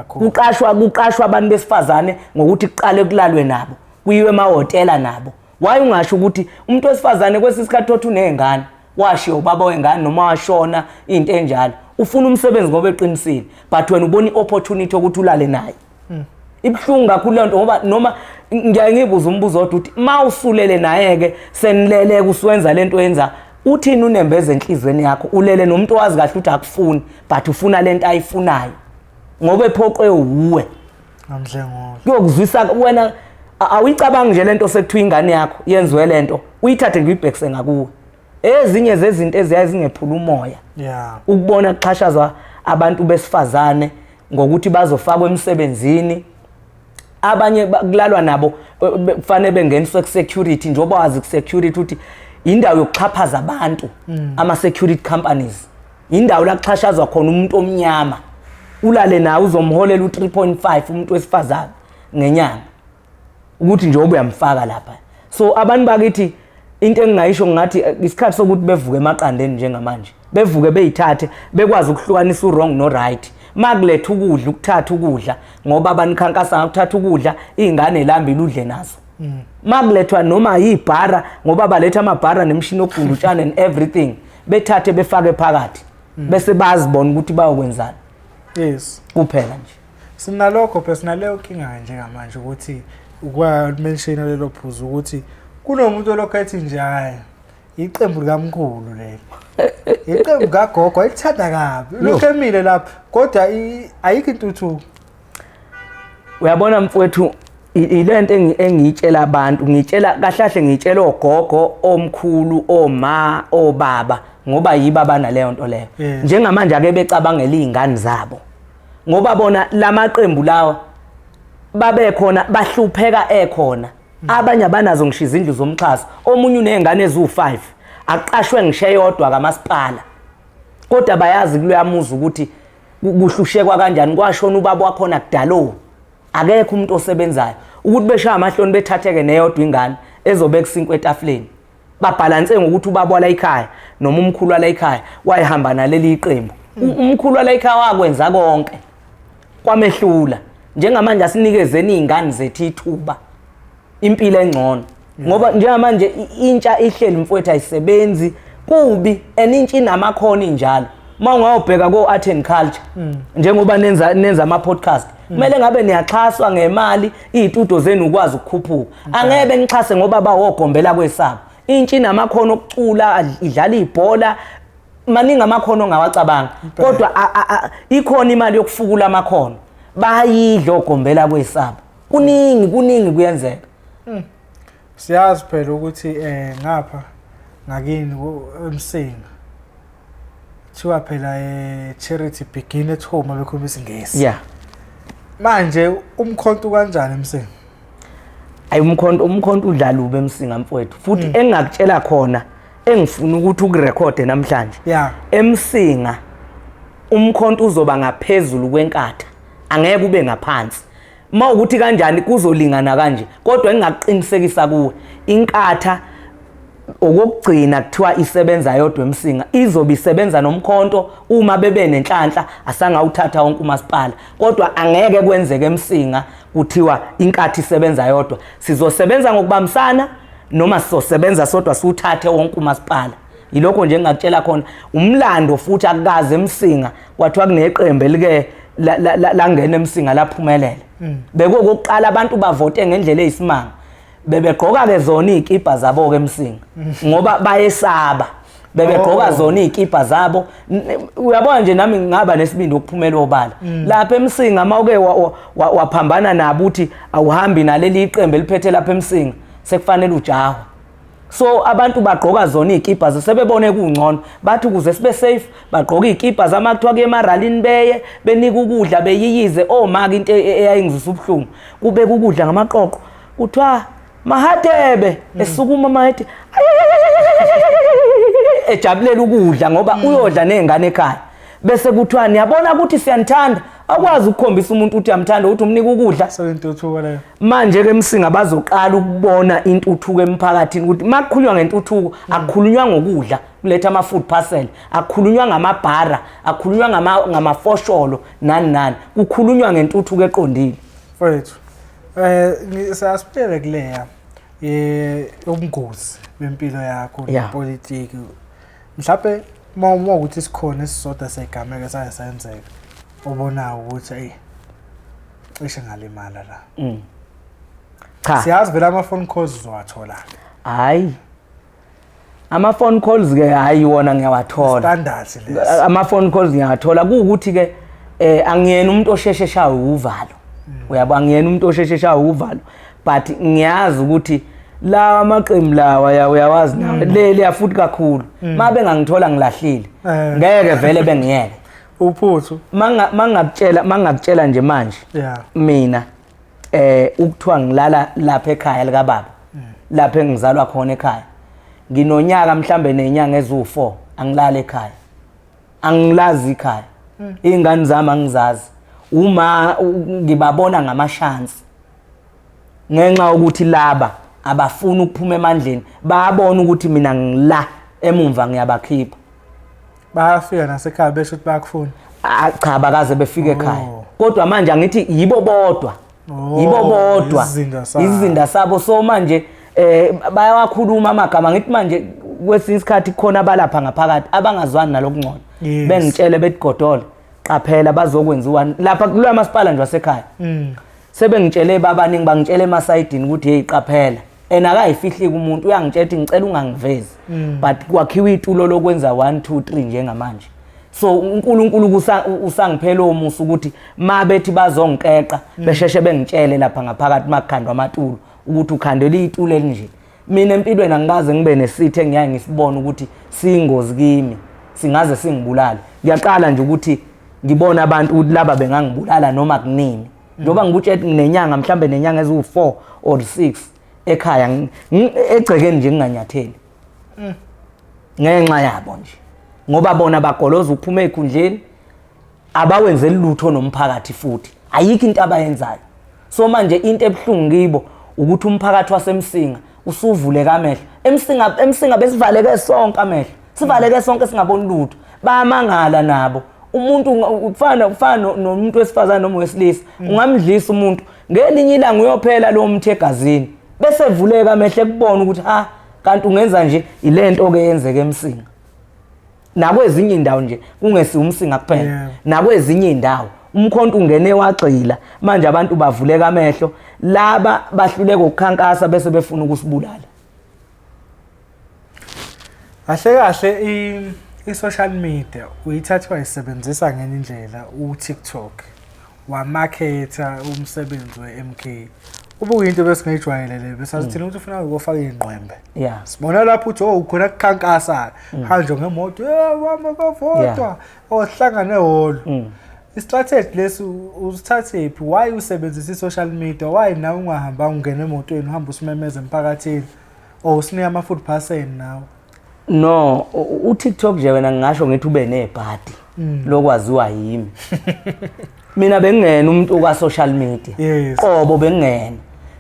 Speaker 1: Kuqashwa abantu besifazane ngokuthi kuqale kulalwe nabo, kuyiwe emahhotela nabo. Why ungasho ukuthi umuntu wesifazane kwesinye isikhathi othi uney'ngane, washiya ubaba wengane noma washona, into enjalo, ufuna umsebenzi ngoba eqinisile, but wena ubona i-opportunity yokuthi ulale naye? Ibuhlungu kakhulu leyo nto, ngoba noma ngiyaye ngibuze umbuzo odwa ukuthi ma usulele naye-ke, senileleke, usuwenza lento yenza. Uthini unembeza enhlizweni yakho ulele nomuntu owazi kahle ukuthi akufuni but ufuna lento ayifunayo ngoba ephoqwe uwe.
Speaker 2: Ngamdlengula.
Speaker 1: Kuyokuzwisa wena awuyicabangi nje lento sekuthiwa ingane yakho yenziwe lento uyithathe nje uyibhekise ngakuwe. Ezinye zezinto eziyaye zingephula umoya.
Speaker 2: Yeah.
Speaker 1: Ukubona kuxhashazwa abantu besifazane ngokuthi bazofakwa emsebenzini abanye kulalwa nabo kufanele bengeniswe ku-security njengoba wazi ku-security ukuthi indawo yokuxhaphaza abantu ama-security companies indawo la kuxhashazwa khona umuntu omnyama ulale nawe uzomholela u-3.5 umuntu wesifazane ngenyanga ukuthi njengoba uyamfaka lapha so abantu bakithi into engingayisho ngathi isikhathi sokuthi bevuke emaqandeni njengamanje bevuke beyithathe bekwazi ukuhlukanisa u-wrong no-right makuletha ukudla ukuthatha ukudla ngoba abanikhankasa ngakuthatha ukudla iy'ngane lambile udle nazo makulethwa noma yibhara ngoba baletha amabhara nemishini yokugunda utshani and everything bethathe befake phakathi bese bazibona ukuthi bayokwenzani.
Speaker 2: Yes.
Speaker 1: Kuphela nje.
Speaker 2: Sinalokho phela sinaleyo nkinga njengamanje ukuthi ukwa-mention lelo phuzu ukuthi kunomuntu olokhu ethi nje hhayi iqembu likamkhulu lelo. Iqembu kagogo ayilithanda kabi. Lokhu emile lapha kodwa ayikho intuthuko.
Speaker 1: Uyabona mfowethu ilento engiyitshela abantu ngitshela kahlahle ngitshela ogogo omkhulu oma obaba ngoba yiba abanaleyo nto leyo. Njengamanje ake becabangela izingane zabo. Ngoba bona lamaqembu lawa babekhona bahlupheka ekhona. Abanye abanazo ngisho izindlu zomxhaso. Omunye unezingane eziwu5 aqashwe ngisho eyodwa kamasipala. Kodwa bayazi kuloyamuzi ukuthi kuhlushekwa kanjani kwashona ubaba wakhona kudalo. Akekho umuntu osebenzayo. Ukuthi beshaya amahloni bethatheke neyodwa ingane ezobeka isinkwa etafuleni. Babhalanse ngokuthi ubaba wala ekhaya noma umkhulu wala ekhaya wayehamba naleli iqembu. Umkhulu wala ekhaya wakwenza konke. Kwamehlula. Njengamanje asinikezeni izingane zethu ithuba impilo engcono. Ngoba njengamanje intsha ihleli mfowethu ayisebenzi kubi and intsha inamakhono injalo. Uma ungawubheka ko art and culture njengoba nenza ama podcast kumele ngabe niyaxhaswa ngemali izitudio zenu ukwazi ukukhuphuka. Angeke benixhase ngoba bawogombela kwesabo. Intsha inamakhono okucula, idlala ibhola, maningi amakhono ongawacabanga. Kodwa ikhona imali yokufukula amakhono. Bayidla ogombela kwesabo. Kuningi kuningi kuyenzeka.
Speaker 2: Siyazi phela ukuthi ngapha ngakini eMsinga kuthiwa phela charity begin at home abekhuluma isiNgisi.
Speaker 1: Yeah.
Speaker 2: Manje umkhonto kanjani eMsinga?
Speaker 1: Ayi umkhonto udlala ube eMsinga mfowethu. Futhi engingakutshela khona engifuna ukuthi ukurekhode namhlanje.
Speaker 2: Yeah.
Speaker 1: eMsinga umkhonto uzoba ngaphezulu kwenkatha. Angeke ube ngaphansi. Mawukuthi kanjani kuzolingana kanje kodwa engingakuqinisekisa kuwe inkatha okugcina kuthiwa isebenza yodwa eMsinga izobe isebenza nomkhonto uma bebe nenhlanhla asangawuthatha wonke umasipala kodwa angeke kwenzeke eMsinga kuthiwa inkathi isebenza yodwa. Sizosebenza ngokubambisana noma sizosebenza sodwa siwuthathe wonke umasipala. Yilokho nje engingakutshela khona. Umlando futhi akukaze eMsinga kwathiwa kuneqembu elike langena eMsinga laphumelela. Bekuwokuqala abantu bavote ngendlela eyisimanga. Bebegqoka ke zona izikibha zabo ke eMsinga ngoba bayesaba. Bebegqoka zona izikibha zabo. Uyabona nje nami ngingaba nesibindi ukuphumela obala. Lapha eMsinga mawuke waphambana nabo uthi awuhambi naleli iqembu eliphethe lapha eMsinga sekufanele ujahwe. So abantu bagqoka zona izikibha sebebone kungcono bathi ukuze sibe safe bagqoka izikibha zamakuthiwa kuye emaralini beye benika ukudla beyiyize omaka into eyayingizisa ubuhlungu kubeka ukudla ngamaqoqo kuthiwa Mahadebe esukuma mayethi ejabulela ukudla ngoba uyodla nezingane ekhaya bese kuthiwa niyabona ukuthi siyanithanda akwazi ukukhombisa umuntu ukuthi uyamthanda ukuthi umnika ukudla.
Speaker 2: Seyintuthuko leyo.
Speaker 1: Manje ke eMsinga bazoqala ukubona intuthuko emphakathini ukuthi makukhulunywa ngentuthuko akukhulunywa ngokudla kuletha ama food parcel, akukhulunywa ngamabhara, akukhulunywa ngamafosholo nani nani, kukhulunywa ngentuthuko eqondile.
Speaker 2: Mfowethu, siyasibheke kuleya ubungozi bempilo yakho nepolitiki. Mhlawumbe uma ukuthi sikhona esisodwa segameko saye senzeka obonayo ukuthi eyi cishe ngalimala la.
Speaker 1: Cha.
Speaker 2: Siyazi vele ama phone calls uzowathola.
Speaker 1: Hayi. Ama phone calls ke, hayi, wona ngiyawathola.
Speaker 2: Standard lesi.
Speaker 1: Ama phone calls ngiyawathola. Kuwukuthi ke angiyena umuntu oshesheshayo uvalo, uyabo, angiyena umuntu oshesheshayo uvalo, but ngiyazi ukuthi lawa amaqembu lawa ya, uyawazi nawe, leli futhi kakhulu mabe ngangithola ngilahlile, ngeke vele bengiyeke.
Speaker 2: Uphuthu.
Speaker 1: Mangakutshela nje manje, mina ukuthiwa ngilala lapha ekhaya lika baba, lapha engizalwa khona ekhaya, nginonyaka mhlambe nenyanga eziwu4 angilala ekhaya, angilazi ikhaya, ingane zami angizazi, uma ngibabona ngamashansi ngenxa yokuthi laba abafuni ukuphuma emandleni, bayabona ukuthi mina ngila emumva ngiyabakhipha.
Speaker 2: Bayafika nasekhaya besho ukuthi bayakufuna?
Speaker 1: Ah, cha, bakaze befike ekhaya. Kodwa manje angithi yibo bodwa, yibo bodwa.
Speaker 2: Isizinda sabo.
Speaker 1: Isizinda sabo. So manje bayawakhuluma amagama, ngithi manje kwesinye isikhathi khona abalapha ngaphakathi abangazwani nalokungcono, bengitshele bethi, "Godole, qaphela, bazokwenziwa lapha kuloya masipala nje wasekhaya." Sebengitshele babaningi, bangitshele emasayidini ukuthi, "Hey, qaphela." And akayifihliki umuntu, uyangitshela ukuthi, "Ngicela ungangivezi," but kwakhiwa itulo lokwenza 1 2 3 njengamanje. So uNkulunkulu usangiphela omusa ukuthi mabethi bazongikeqa, besheshe bengitshele lapha ngaphakathi makukhandwa amatulo ukuthi ukhandela itulo elinje. Mina empilweni angikaze ngibe nesithe engiyaye ngisibone ukuthi siyingozi kimi, singaze singibulale. Ngiyaqala nje ukuthi ngibona abantu ukuthi laba bengangibulala noma kunini, njengoba ngikutshela ukuthi nginenyanga mhlambe nenyanga eziwu-4 or 6 ekhaya, egcekeni nje nginganyatheli ngenxa yabo nje, ngoba bona bagoloza ukuphuma ey'khundleni, abawenzeli lutho nomphakathi, futhi ayikho into abayenzayo. So manje into ebuhlungu kibo ukuthi umphakathi waseMsinga usuvuleka amehlo. EMsinga besivaleke sonke amehlo, sivaleke sonke, singaboni lutho. Bayamangala nabo. Umuntu kufana nomuntu wesifazane noma wesilisa, ungamdlisa umuntu, ngelinye ilanga uyophela lo mthi egazini, bese vuleka amehlo ekubona ukuthi ha, kanti ungenza nje. Ilento ke yenzeke eMsinga nakwezinye indawo nje, kungesi uMsinga kuphela, nakwezinye indawo. Umkhonto ungene wagxila, manje abantu bavuleka amehlo, laba bahluleka ukukhankasa bese befuna ukusibulala.
Speaker 2: Kahle kahle i-social media uyithatha wayisebenzisa ngenye indlela. U-TikTok wamakhetha umsebenzi we-MK, ubuyinto besingayijwayele le, besazi thina ukuthi ufuna ukufaka iy'ngqwembe. Sibona lapho uthi, oh, ukhona kukhankasa, hanjwe ngemoto, wama kavotwa, ohlangane ehholo. I-strategy lesi usithathephi? Why usebenzisa i-social media? Why nawe ungahambanga ungena emotweni, uhambe usimemeza emphakathini or usinike ama-food parcel nawe?
Speaker 1: No, u-TikTok nje wena, ngingasho ngithi ube nebhadi lokwaziwa yimi. Mina bengingena umuntu ka social media, qobo bengingena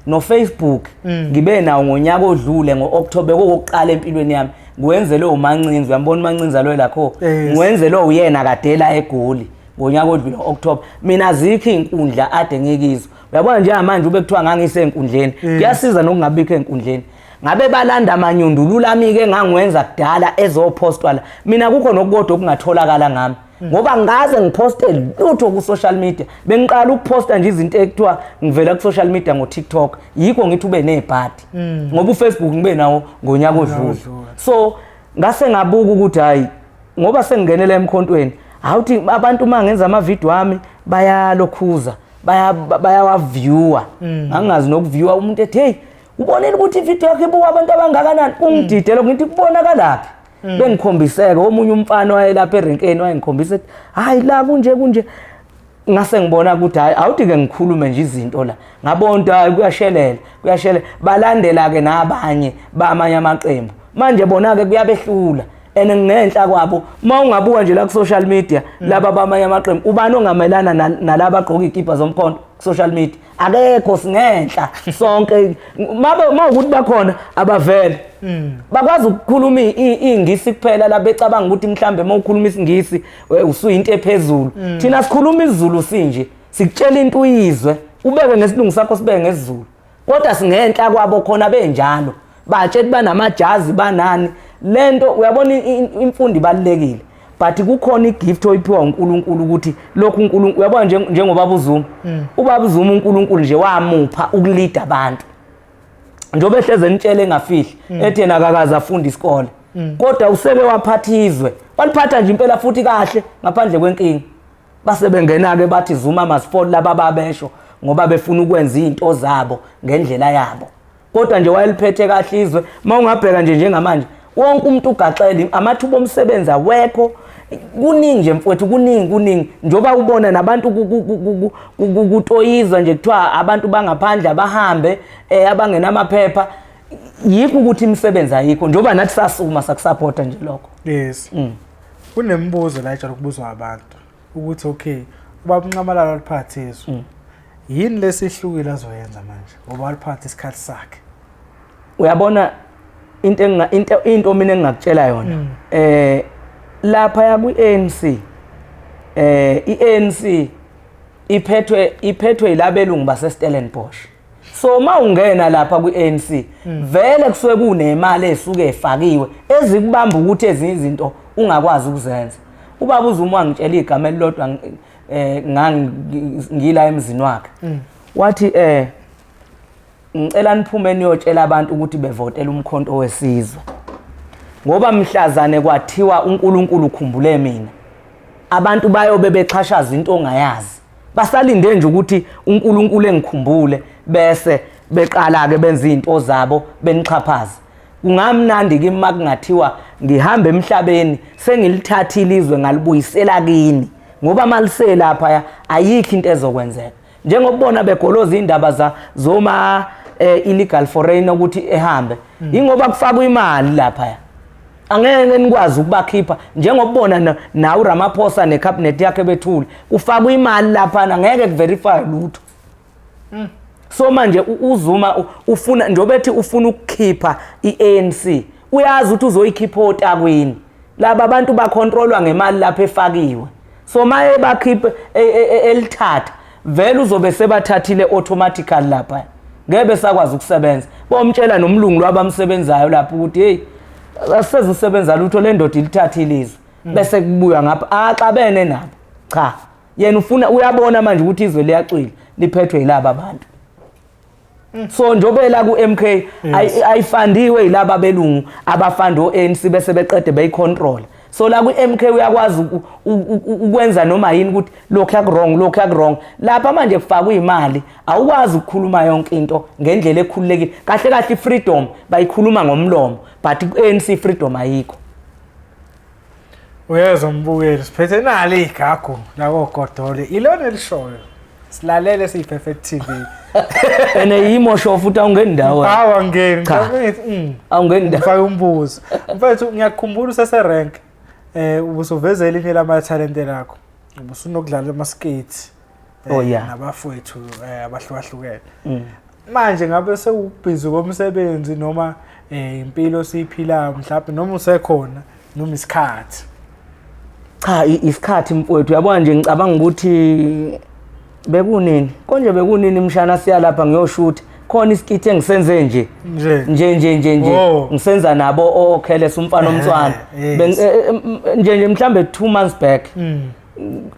Speaker 1: no Facebook. Ngibe nawo ngonyaka odlule ngo-October, kokuqala empilweni yami. Ngiwenzele uMancinzi, uyambona uMancinzi alo lakho?
Speaker 2: Yes.
Speaker 1: Ngiwenzele uyena kadela eGoli ngonyaka odlule October. Mina azikho iy'nkundla ade ngikizwa, uyabona, njengamanje ube kuthiwa ngangisenkundleni, kuyasiza nokungabikho enkundleni. Ngabe balanda amanyundulula ami-ke engangiwenza kudala ezophostwa la. Mina kukho nokukodwa okungatholakala ngami, ngoba ngaze ngiphoste lutho ku-social media. Bengiqala ukuphosta nje izinto ekuthiwa ngivela ku-social media ngo-TikTok. Yikho ngithi ube nebhadi, ngoba uFacebook ngibe nawo ngonyaka odlule.
Speaker 2: Odlule.
Speaker 1: So ngase ngabuka ukuthi hayi, ngoba sengingenela emkhontweni, awuthi abantu uma ngenza amavidiyo ami bayalokhuza, bayawaviewa. Ngangingazi nokuviewa. Umuntu ethi, "Hey, ubonile ukuthi ividiyo yakho ibuka abantu abangakanani?" Kungidide lokho, ngithi kubonakalaphi? Bengikhombiseke omunye umfana wayelapha erenkeni, wayengikhombisa ethi, "Hayi, la kunje kunje." Ngase ngibona ukuthi hayi, awuthi-ke ngikhulume nje izinto la. Ngabona ukuthi hayi, kuyashelela, kuyashelela. Balandela-ke nabanye bamanye amaqembu. Manje bona-ke kuyabehlula and ngenhla kwabo. Uma ungabuka nje la ku-social media, laba bamanye amaqembu, ubani ongamelana nalaba agqoka iy'kibha zomkhonto ku-social media? Akekho, singenhla sonke. Mabe uma ukuthi bakhona abavele bakwazi ukukhuluma iy'ngisi kuphela la, becabanga ukuthi mhlambe uma ukhuluma isiNgisi usuyinto ephezulu. Thina sikhuluma isiZulu sinje, sikutshela into uyizwe, ubeke ngesilungu sakho, sibeke ngesiZulu, kodwa singenhla kwabo khona benjalo. Batshela banamajazi banani lento, uyabona, imfundo ibalulekile, but kukhona igift oyiphiwa uNkulunkulu ukuthi lokhu uNkulunkulu, uyabona, njengobaba uZuma, ubaba uZuma uNkulunkulu nje wamupha ukulida abantu, njengoba ehleze enitshele engafihli, ethi yena akakaze afunde isikole. Kodwa useke waphatha izwe, waliphatha nje impela futhi kahle ngaphandle kwenkinga. Base bengena-ke bathi Zuma must fall, laba babesho ngoba befuna ukwenza izinto zabo ngendlela yabo. Kodwa nje wayeliphethe kahle izwe. Uma ungabheka nje njengamanje wonke umuntu ugaxele, amathuba omsebenzi awekho, kuningi nje mfowethu, kuningi kuningi. Njengoba ubona nabantu kutoyizwa nje, kuthiwa abantu bangaphandle abahambe, abangenamaphepha, yikho ukuthi imisebenzi ayikho, njengoba nathi sasukuma sakusupporta nje lokho.
Speaker 2: Yes. Kunemibuzo la ejwayele ukubuzwa abantu ukuthi okay, ubaba uNxamalala waliphatha izwe, yini lesihlukile azoyenza manje ngoba waliphatha isikhathi sakhe?
Speaker 1: Uyabona into into mina engingakutshela yona, lapha ya kwi-ANC, i-ANC iphethwe yilabelungu base Stellenbosch. So uma ungena lapha kwi-ANC, vele kusuke kunemali esuke efakiwe ezikubamba ukuthi ezinye izinto ungakwazi ukuzenza. Ubaba uZuma wangitshela igama elilodwa, ngangila emzini wakhe, wathi ngicela niphume niyotshela abantu ukuthi bevotela uMkhonto weSizwe, ngoba mhlazane kwathiwa uNkulunkulu ukhumbule mina, abantu bayobe bexhashaza into ongayazi, basalinde nje ukuthi uNkulunkulu engikhumbule bese beqala ke benza izinto zabo benixhaphaza. Kungamnandi kimi makungathiwa ngihamba emhlabeni sengilithathile izwe ngalibuyisela kini, ngoba malise lapha ayikho into ezokwenzeka. Njengokubona begoloza indaba za zoma illegal foreigner ukuthi ehambe, ingoba kufakwa imali lapha, angeke nikwazi ukubakhipha. Njengokubona nawe uRamaphosa necabinet yakhe bethule, kufakwa imali lapha, ngeke kuverify lutho. So manje uZuma ufuna, njengoba ethi ufuna ukukhipha iANC, uyazi ukuthi uzoyikhipha otakwini. Laba abantu bacontrolwa ngemali lapha efakiwe, so maye bakhiphe elithatha vele uzobe sebathathile automatically lapha, ngeke besakwazi ukusebenza. Bomtshela nomlungu lwabamsebenzayo lapho ukuthi hey, aseze usebenza lutho, le ndoda ilithathile izwe, bese kubuywa ngapha axabene nabo. Cha, yena ufuna, uyabona manje ukuthi izwe liyacwila, liphethwe yilaba bantu. So njengoba la ku-MK ayifandiwe yilaba belungu abafanda o-ANC bese beqede beyicontrol, so la kwi-MK uyakwazi ukwenza noma yini, ukuthi lokhu yaku-wrong, lokhu yaku-wrong. Lapha manje kufakwe imali, awukwazi ukukhuluma yonke into ngendlela ekhululekile. Kahle kahle i-freedom bayikhuluma ngomlomo, but ku-ANC freedom ayikho.
Speaker 2: Uyezwa mbukeli, siphethe nalo igagu lakoGodole, ilona elishoyo, silalele siyi-Perfect TV.
Speaker 1: And yimosho futhi, awungeni ndawo.
Speaker 2: Hawa, ngeni.
Speaker 1: Cha. Awungeni ndawo.
Speaker 2: Ngifake umbuzo mfethu, ngiyakukhumbula usese-rank, ubusuveza elinye lamathalente lakho, ubusunokudlala ama-skate nabafowethu abahlukahlukene. Manje ngabe sewubhizi komsebenzi noma impilo siyiphilayo mhlawumbe, noma usekhona, noma isikhathi?
Speaker 1: Cha, isikhathi mfowethu. Uyabona nje, ngicabanga ukuthi bekunini konje, bekunini mshana siya lapha ngiyoshutha khona iskit engisenze nje.
Speaker 2: Nje?
Speaker 1: Nje nje nje nje. Ngisenza nabo okhelesa umfana omtswana. Nje nje mhlambe 2 months back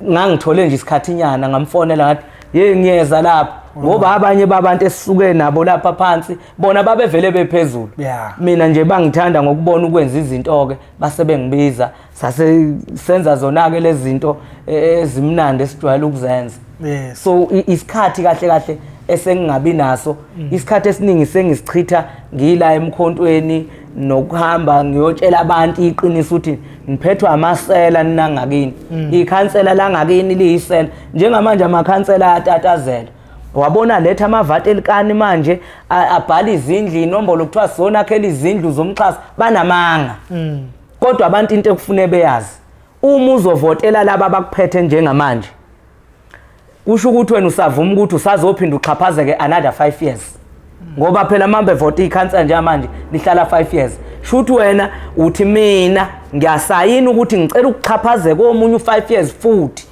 Speaker 1: ngangithole nje isikhathinyana, ngamfonela ngathi hey, ngiyeza lapha, ngoba abanye babantu esisuke nabo lapha phansi bona babevele bephezulu. Mina nje bangithanda ngokubona ukwenza izinto ke, base bengibiza, sase senza zona ke lezi zinto ezimnandi esijwayele ukuzenza. So isikhathi kahle kahle esengingabi naso, isikhathi esiningi sengisichitha ngila emkhontweni nokuhamba ngiyotshela abantu iqiniso ukuthi niphethwe amasela ninangakini, ikhansela langakini liyisela. Njengamanje amakhansela ayatatazela, wabona letha amavati elikani manje abhala izindlu, inombolo, kuthiwa sona akhela izindlu zomxhaso, banamanga. Kodwa abantu into ekufune beyazi, uma uzovotela laba abakuphethe njengamanje, kusho ukuthi wena usavuma ukuthi usazophinda uxhaphazeke another 5 years, ngoba phela mambe vote ikhansela njengamanje lihlala 5 years. Shuthi wena uthi mina ngiyasayina ukuthi ngicela ukuxhaphazeka omunye u5 years futhi.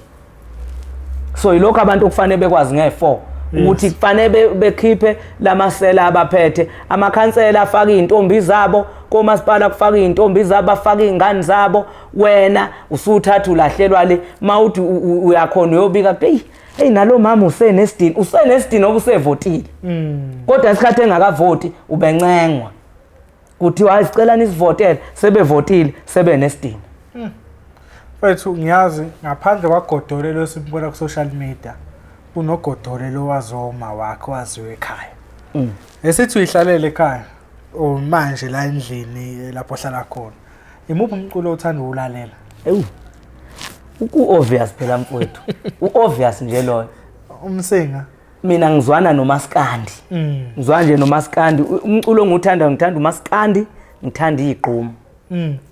Speaker 1: So yilokho abantu okufanele bekwazi nge-4 ukuthi kufanele bekhiphe lamasela abaphethe amakhansela, afake iy'ntombi zabo komasipala, kufake iy'ntombi zabo, bafake iy'ngane zabo. Wena usuthatha ulahlelwa le, uma uthi uyakhona uyobika, hey hey, nalo mama usenesidini, usenesidini ngoba usevotile, kodwa isikhathi engakavoti ubencengwa. Kuthiwa hayi, sicela nisivotele, sebevotile, sebenesidina.
Speaker 2: Mfethu, ngiyazi ngaphandle kwaGodole lo simbona ku-social media, kunoGodole lo wazoma wakhe waziwe ekhaya. Esithi uyihlalele ekhaya or manje la endlini lapho ohlala khona, imuphi umculo othanda ukuwulalela?
Speaker 1: Ewu, ku-obvious phela mfowethu, u-obvious nje loyo.
Speaker 2: Umsinga.
Speaker 1: Mina ngizwana nomaskandi. Ngizwana nje nomaskandi. Umculo engiwuthandayo, ngithanda umaskandi, ngithanda igqomu.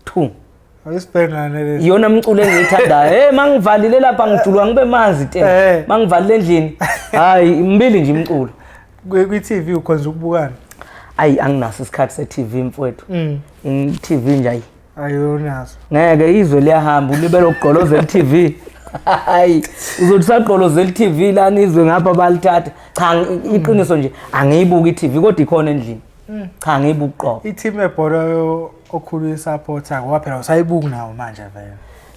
Speaker 1: Two.
Speaker 2: Ayisibhengane lesi.
Speaker 1: Iyona mculo engiyithandayo. Hey, mangivalile lapha ngijuluka ngibe manzi te. Mangivalile endlini. Hayi, mbili nje imculo.
Speaker 2: Kwi-TV ukhonza ukubukana?
Speaker 1: Ayi, anginaso isikhathi se-TV mfowethu. I-TV nje ayi.
Speaker 2: Ayonaso.
Speaker 1: Ngeke, izwe liyahamba, ulibele ukugqolozela i-TV. Hayi, uzothi usagqolozela i-TV lana izwe ngapha balithatha. Cha, iqiniso nje angiyibuki i-TV, kodwa ikhona endlini. Cha, angiyibuki qobo.
Speaker 2: I-team yebhola okhulu isupporter, ngoba phela usayibuki nawo manje vele.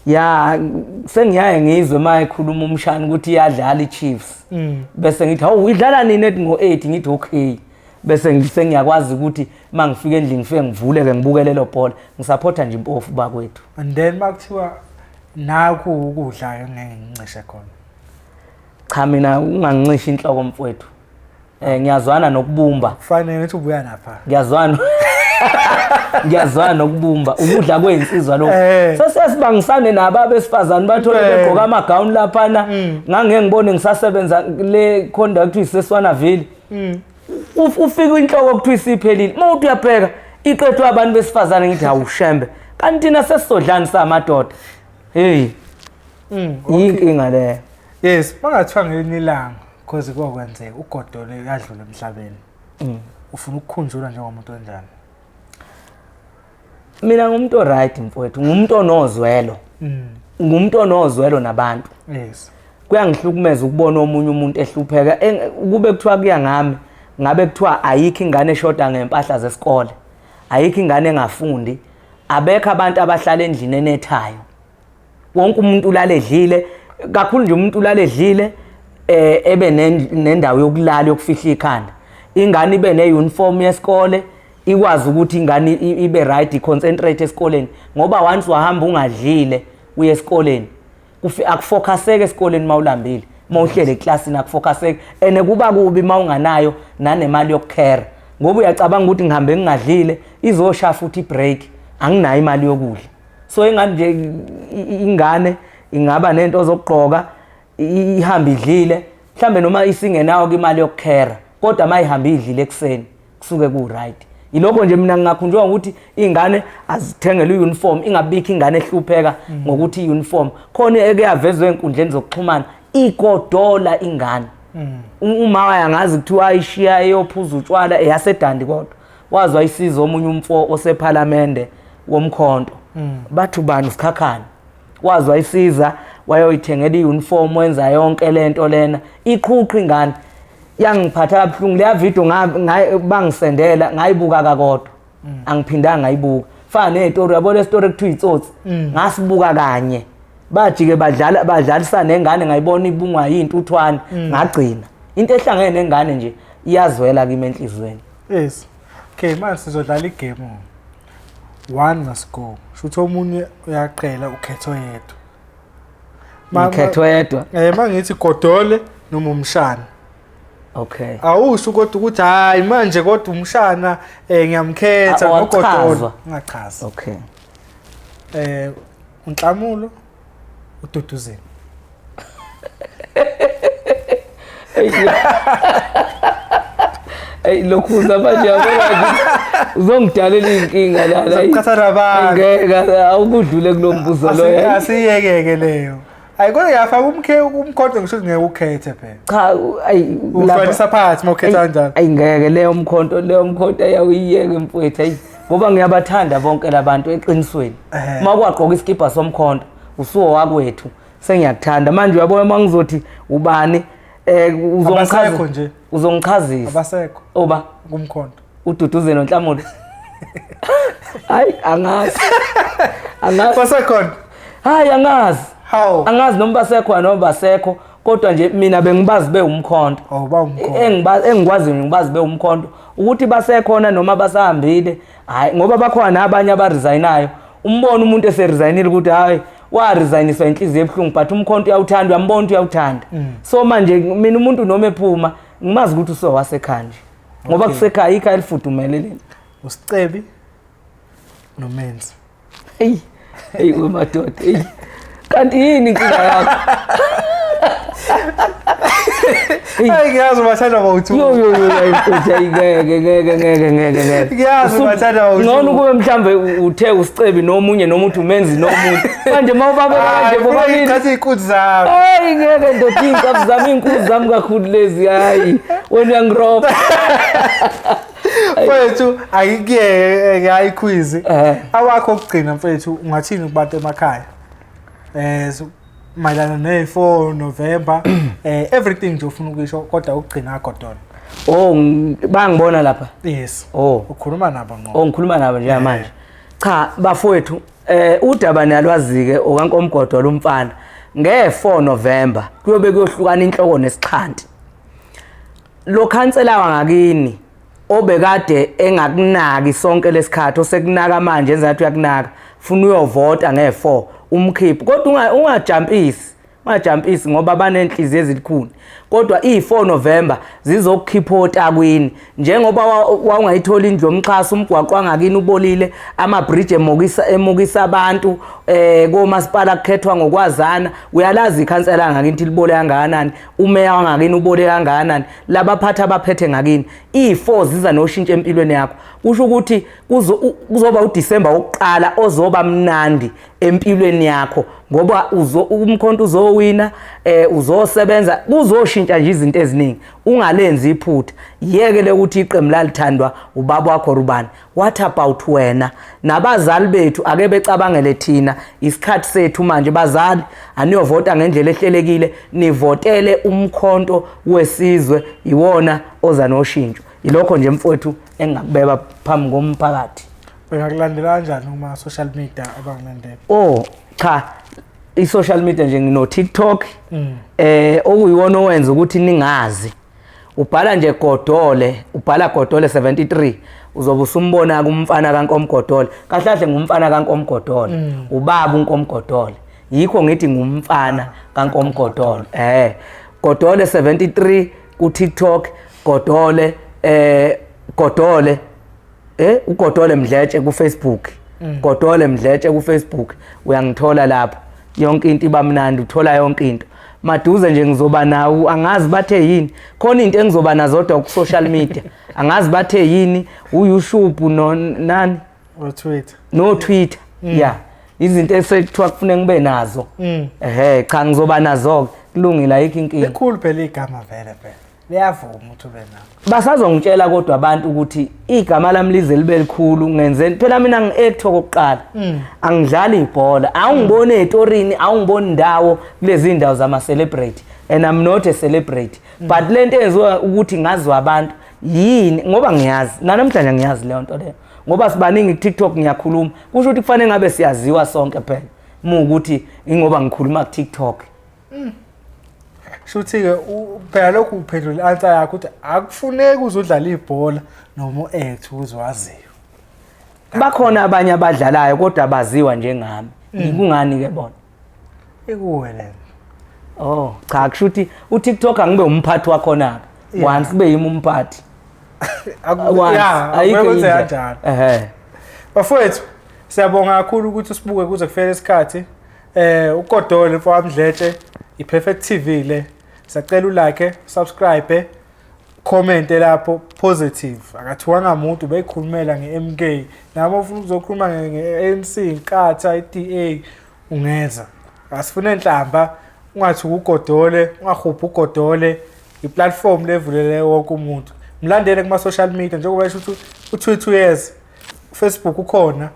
Speaker 1: Ya, sengiyaye ngizwe uma ekhuluma umshana ukuthi iyadlala i-Chiefs. Bese ngithi hawu, idlala nini? Ethi ngo-8, ngithi okay. Bese sengiyakwazi ukuthi uma ngifika endlini ngifike ngivule-ke ngibuke lelo bhola. Ngisupporta nje impofu bakwethu.
Speaker 2: And then makuthiwa nakhu ukudla engeke ngincishe khona.
Speaker 1: Cha, mina ungangincishi inhloko mfowethu. Ngiyazwana nokubumba.
Speaker 2: Kufanele ukuthi ubuya lapha.
Speaker 1: Ngiyazwana. Ngiyazwana nokubumba. Ukudla kwezinsizwa lokho. Sesesibangisane nabo abesifazane, bathole begqoka amagawuni laphana. Ngangeke ngibone ngisasebenza le conduct iseswanaville. Ufika inhloko kuthiwa isiphelile. Uma uthi uyabheka iqethwe abantu besifazane, ngithi awushembe. Kanti thina sesizodlani samadoda? Hey. Yinkinga leyo.
Speaker 2: Yes, bangathiwa ngelinye ilanga because kokwenzeka uGodole yadlula emhlabeni. Ufuna ukukhunjulwa njengomuntu onjani?
Speaker 1: Mina ngumuntu oright mfowethu, ngumuntu onozwelo. Ngumuntu onozwelo nabantu. Kuyangihlukumeza ukubona omunye umuntu ehlupheka. Kube kuthiwa kuya ngami, ngabe kuthiwa ayikho ingane eshoda ngempahla zesikole. Ayikho ingane engafundi. Abekho abantu abahlala endlini enethayo. Wonke umuntu ulala edlile, kakhulu nje umuntu ulala edlile, ebe nendawo yokulala yokufihla ikhanda. Ingane ibe ne-uniform yesikole, ikwazi ukuthi ingane ibe right, i-concentrate esikoleni, ngoba once wahamba ungadlile uye esikoleni, akufocuseke esikoleni mawulambile, mawuhlele eklasini akufocuseke, ene kuba kubi mawunganayo nanemali yokukhera, ngoba uyacabanga ukuthi ngihambe ngingadlile izosha futhi ibreak, anginayo imali yokudla. So ingane nje ingane ingaba nento zokugqoka, ihambe idlile, mhlambe noma isingenayo imali yokukhera, kodwa mayihambe idlile ekseni kusuke ku right. Yilokho nje mina ngingakhunjwa ukuthi ingane azithengele uniform, ingabikho ingane ehlupheka ngokuthi uniform. Khona eke yavezwe enkundleni zokuxhumana igodola ingane. Uma wayangazi kuthiwa ayishiya eyophuza utshwala eyasedandi, kodwa wazwa isizo omunye umfo osephalamende womkhonto. Bathi ubani, uSikhakhane. Wazwa isiza wayoyithengela iuniform, wenza yonke lento lena, iqhuqha ingane. Yangiphatha kabuhlungu leya video, bangisendela ngayibuka kakodwa, angiphindanga ngayibuka. Fana nezitori, yabo le story ekuthiwa itsotsi, ngasibuka kanye, bajike badlala badlalisa nengane, ngayibona ibungwa yintuthwane, ngagcina. Into ehlangene nengane nje iyazwela kimi enhlizweni.
Speaker 2: Yes. Okay, manje sizodlala igame. One must go. Shutho omunye uyaqela, ukhetho yedwa.
Speaker 1: Ukhetho yedwa.
Speaker 2: Mangithi Godole noma umshana.
Speaker 1: Okay.
Speaker 2: Awusho kodwa ukuthi hayi manje kodwa umshana ngiyamkhetha noGodole. Ngingachaza.
Speaker 1: Okay.
Speaker 2: uNhlamulo uDuduzeni.
Speaker 1: Ey, lokhuza manje yabona nje uzongidalela inkinga la la.
Speaker 2: Uzoqhatha nabantu.
Speaker 1: Ngeke awukudlule kulombuzo loyo.
Speaker 2: Asiyekeke leyo. Hayi kodwa yafaka umkhe umkhonto, ngisho ukuthi ngeke ukhethe phela.
Speaker 1: Cha, ayi.
Speaker 2: Ufanisa phakathi mawukhetha kanjalo.
Speaker 1: Ayi ngeke, leyo mkhonto, leyo mkhonto ayawuyiyeke mfowethu, ayi ngoba ngiyabathanda bonke labantu eqinisweni. Uma kwagqoka isikibha somkhonto usuwo wakwethu, sengiyakuthanda manje, uyabona uma ngizothi ubani uzongichaza
Speaker 2: Abasekho nje.
Speaker 1: Uzongichazisa.
Speaker 2: Abasekho.
Speaker 1: Oba
Speaker 2: kumkhonto.
Speaker 1: Ududuze noNhlamulo. Hayi angazi. Angazi.
Speaker 2: Basekhona.
Speaker 1: Hayi angazi.
Speaker 2: How?
Speaker 1: Angazi noma basekhona noma basekho. Kodwa nje mina bengibazi bewumkhonto.
Speaker 2: Oh, bawumkhonto.
Speaker 1: Engikwaziyo ngibazi bewumkhonto ukuthi basekhona noma basahambile. Hayi, ngoba bakhona nabanye abaresignayo. Umbona umuntu eseresignile ukuthi hayi waresigniswa inhliziyo ebuhlungu, but umkhonto uyawuthanda, uyambona ukuthi uyawuthanda. So manje mina umuntu noma ephuma ngimazi ukuthi usowasekhaya nje. Ngoba kusekhaya ikhaya elifudumele leli.
Speaker 2: Usicebi nomenzi.
Speaker 1: Hey, hey wemadoda, hey. Kanti yini inkinga yakho?
Speaker 2: Hayi, ngiyazi bathanda bawuthu.
Speaker 1: Yo yo yo, hayi mfethu, hayi ngeke ngeke ngeke ngeke ngeke.
Speaker 2: Ngiyazi bathanda bawuthu.
Speaker 1: Ngcono kube mhlambe uthe usicebi nomunye noma uthi umenzi nomunye. Manje mawubabona kanje bobabili.
Speaker 2: Ngithatha iy'nkunzi zami.
Speaker 1: Hayi ngeke ndoda, iy'nkabi zami, iy'nkunzi zami kakhulu lezi, hayi. Wena uyangirobha.
Speaker 2: Mfethu, angikuyeke hayi quiz. Awakho okugcina mfethu, ungathini kubantu emakhaya? Mayelana ne-4 November, everything nje ufuna ukuyisho kodwa ukugcina Godole.
Speaker 1: Oh, bangibona lapha.
Speaker 2: Yes.
Speaker 1: Oh.
Speaker 2: Ukhuluma nabo ngqo.
Speaker 1: Oh, ngikhuluma nabo nje manje. Cha bafowethu, udaba niyalwazi-ke okaNkomgodolo umfana. Nge-4 November kuyobe kuyohlukana inhloko nesixhanti. Lo khansela wangakini obekade engakunaki sonke lesikhathi osekunaka manje enza ngathi uyakunaka, funa uyovota nge-4 umkhiphi, kodwa ungajampisi, ungajampisi ngoba banenhliziyo ezilikhuni. Kodwa i-4 November zizokukhipha otakwini, njengoba wawungayithola indlu yomxhaso, umgwaqo wangakini ubolile, ama-bridge emukisa abantu, komasipala kukhethwa ngokwazana. Uyalazi ikhansela ngakini ukuthi libole kangakanani, umeya wangakini ubole kangakanani, labaphathi abaphethe ngakini. I-4 ziza noshintsho empilweni yakho. Kusho ukuthi kuzoba uDisemba wokuqala ozoba mnandi empilweni yakho, ngoba umkhonto uzowina, uzosebenza, kuzoshintsha nje izinto eziningi. Ungalenzi iphutha, yekele ukuthi iqembu lalithandwa ubaba wakho rubani. What about wena nabazali bethu? Ake becabangele thina, isikhathi sethu manje. Bazali, aniyovota ngendlela ehlelekile, nivotele umkhonto wesizwe, iwona oza noshintsho. Ilokho nje mfowethu engingakubeka phambi komphakathi.
Speaker 2: Bengakulandela kanjani kuma social media abangilandela?
Speaker 1: Oh cha, i-social media nje ngino TikTok, okuyiwona owenza ukuthi ningazi. Ubhala nje Godole, ubhala Godole 73, uzobe usumbona kumfana kaNkomgodole. Kahle kahle ngumfana kaNkomgodole, ubaba uNkomgodole. Yikho ngithi ngumfana kaNkomgodole. Godole 73 ku TikTok, Godole Godole uGodole Mdletshe ku Facebook. Godole Mdletshe ku Facebook, uyangithola lapho. Yonke into iba mnandi, uthola yonke into. Maduze nje ngizoba nawo, angazi bathe yini. Khona into engizoba nazo kodwa ku social media. Angazi bathe yini, uYouTube no nani?
Speaker 2: No Twitter.
Speaker 1: No Twitter. Yeah. Izinto esekuthiwa kufuneka ngibe nazo. Cha ngizoba nazo. Kulungile, ayikho inkinga.
Speaker 2: Likhulu phela igama vele phela. Liyavuma ukuthi ube nalo.
Speaker 1: Basazongitshela kodwa abantu ukuthi igama lami lize libe likhulu ngenzeni. Phela mina ngi-act okokuqala. Angidlali ibhola, awungiboni ey'torini, awungiboni ndawo kulezi ndawo zama-celebrity. And I'm not a celebrity. But lento eyenziwa ukuthi ngaziwa abantu yini, ngoba ngiyazi nanamhlanje ngiyazi leyo nto leyo. Ngoba sibaningi ku-TikTok ngiyakhuluma, kusho ukuthi kufanele ngabe siyaziwa sonke phela. Muwukuthi ingoba ngikhuluma ku-TikTok.
Speaker 2: Shuthi-ke phela lokhu uphendula i-answer yakho ukuthi akufuneki uze udlale ibhola noma u-act ukuze waziwe.
Speaker 1: Bakhona abanye abadlalayo kodwa abaziwa njengami. Kungani-ke bona?
Speaker 2: Ikuwe le.
Speaker 1: Oh, cha kusho ukuthi uTikTok angibe umphathi wakhona-ke. Once kube yimi umphathi. Once, ayikho
Speaker 2: Akwenze
Speaker 1: indlela.
Speaker 2: kanjalo. Bafowethu, siyabonga kakhulu ukuthi usibuke kuze kufike isikhathi. uGodole mfowethu Mdletshe, iPerfect TV le. Siyacela ulike, subscribe, comment lapho positive. Akathiwanga umuntu beyikhulumela nge-MK. Nami ufuna ukuzokhuluma nge-ANC, Inkatha, i-DA ungeza. Asifune inhlamba, ungathi uGodole, ungahuphi uGodole. I-platform levulele wonke umuntu. Mlandele kuma social media njengoba esho ukuthi u-Twitter uyeza, Facebook ukhona,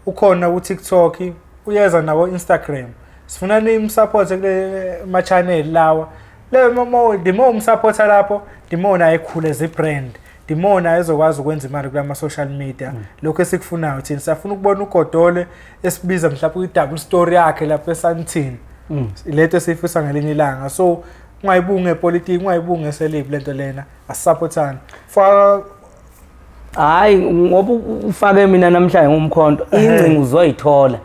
Speaker 2: ukhona ku-TikTok, uyeza nako Instagram. Sifuna nimsupport kule ma channel lawa. Le mo the more umsupporta lapho, the more naye ekhule as a brand. The more naye ezokwazi ukwenza imali kulama social media. Lokho esikufunayo thina siyafuna ukubona uGodole esibiza mhlawumbe kwi-double story yakhe lapha eSandton. Lento esiyifisa ngelinye ilanga. So Ungayibuki ngepolitiki, ungayibuki ngeselib lento lena. Asupportani. Faka.
Speaker 1: Hayi, ngoba ufake mina namhlanje ngumkhonto, ingcingo uzoyithola.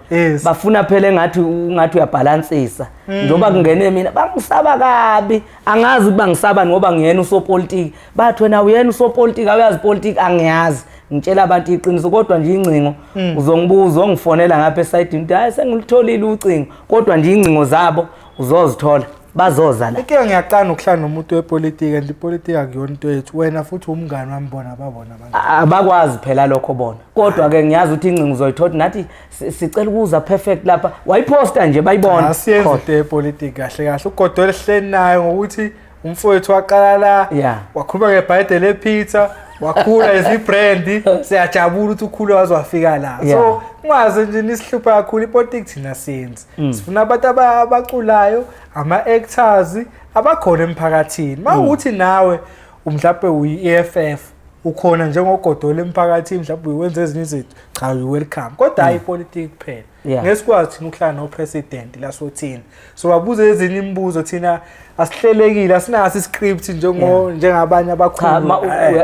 Speaker 1: Bafuna phela engathi ungathi uyabhalansisa. Njengoba kungene mina bangisaba kabi, angazi ukuthi bangisaba ngoba ngiyena usopolitiki. Bathi wena uyena usopolitiki, awuyazi politiki, angiyazi. Ngitshela abantu iqiniso, kodwa nje ingcingo uzongibuza, ongifonela ngapha esayidini ukuthi hayi sengilutholile ucingo, kodwa nje ingcingo zabo uzozithola, bazoza la.
Speaker 2: Inkinga ngiyaqala ukuhlala nomuntu wepolitiki, and ipolitiki akuyona into yethu. Wena futhi umngani wami, bona babona abantu.
Speaker 1: Abakwazi phela lokho bona, kodwa ke ngiyazi ukuthi ingcingo uzoyithola. Nathi sicela ukuza perfect lapha, wayiphosta nje bayibona.
Speaker 2: Asiyenzi into yepolitiki kahle kahle. Ugodole hleni nayo ngokuthi umfowethu waqala la, wakhuluma ngebhayibheli ePeter, wakhula as ibrand. Siyajabula ukuthi ukhule waze wafika la. So ungaze nje nisihlupha kakhulu, ipolitiki thina siyenzi. Sifuna abantu abaculayo, ama-actors abakhona emphakathini. Mawukuthi nawe mhlawumbe uyi-EFF, ukhona njengogodola emphakathini, mhlawumbe uyenza ezinye izinto, cha, you welcome, kodwa hayi ipolitiki kuphela. Ngesikwazi thina ukuhlala no-president la, sothina so babuze ezinye imibuzo. Thina asihlelekile, asinaso iscript njengabanye
Speaker 1: Cha.
Speaker 2: abakhulu.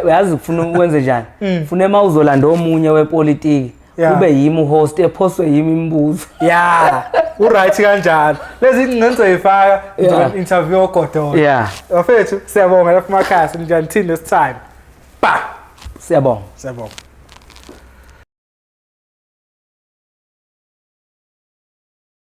Speaker 1: Uyazi ufuna ukwenze njani? Ufuna uma uzolanda omunye wepolitiki, kube yimi uhost, ephoswe yimi imibuzo.
Speaker 2: Ya, uright kanjalo. Lezi ngizoyifaka interview ogodola. Bafethu, siyabonga lapha emakhaya. Sinjani, till next time, ba.
Speaker 1: Siyabonga.
Speaker 2: Siyabonga.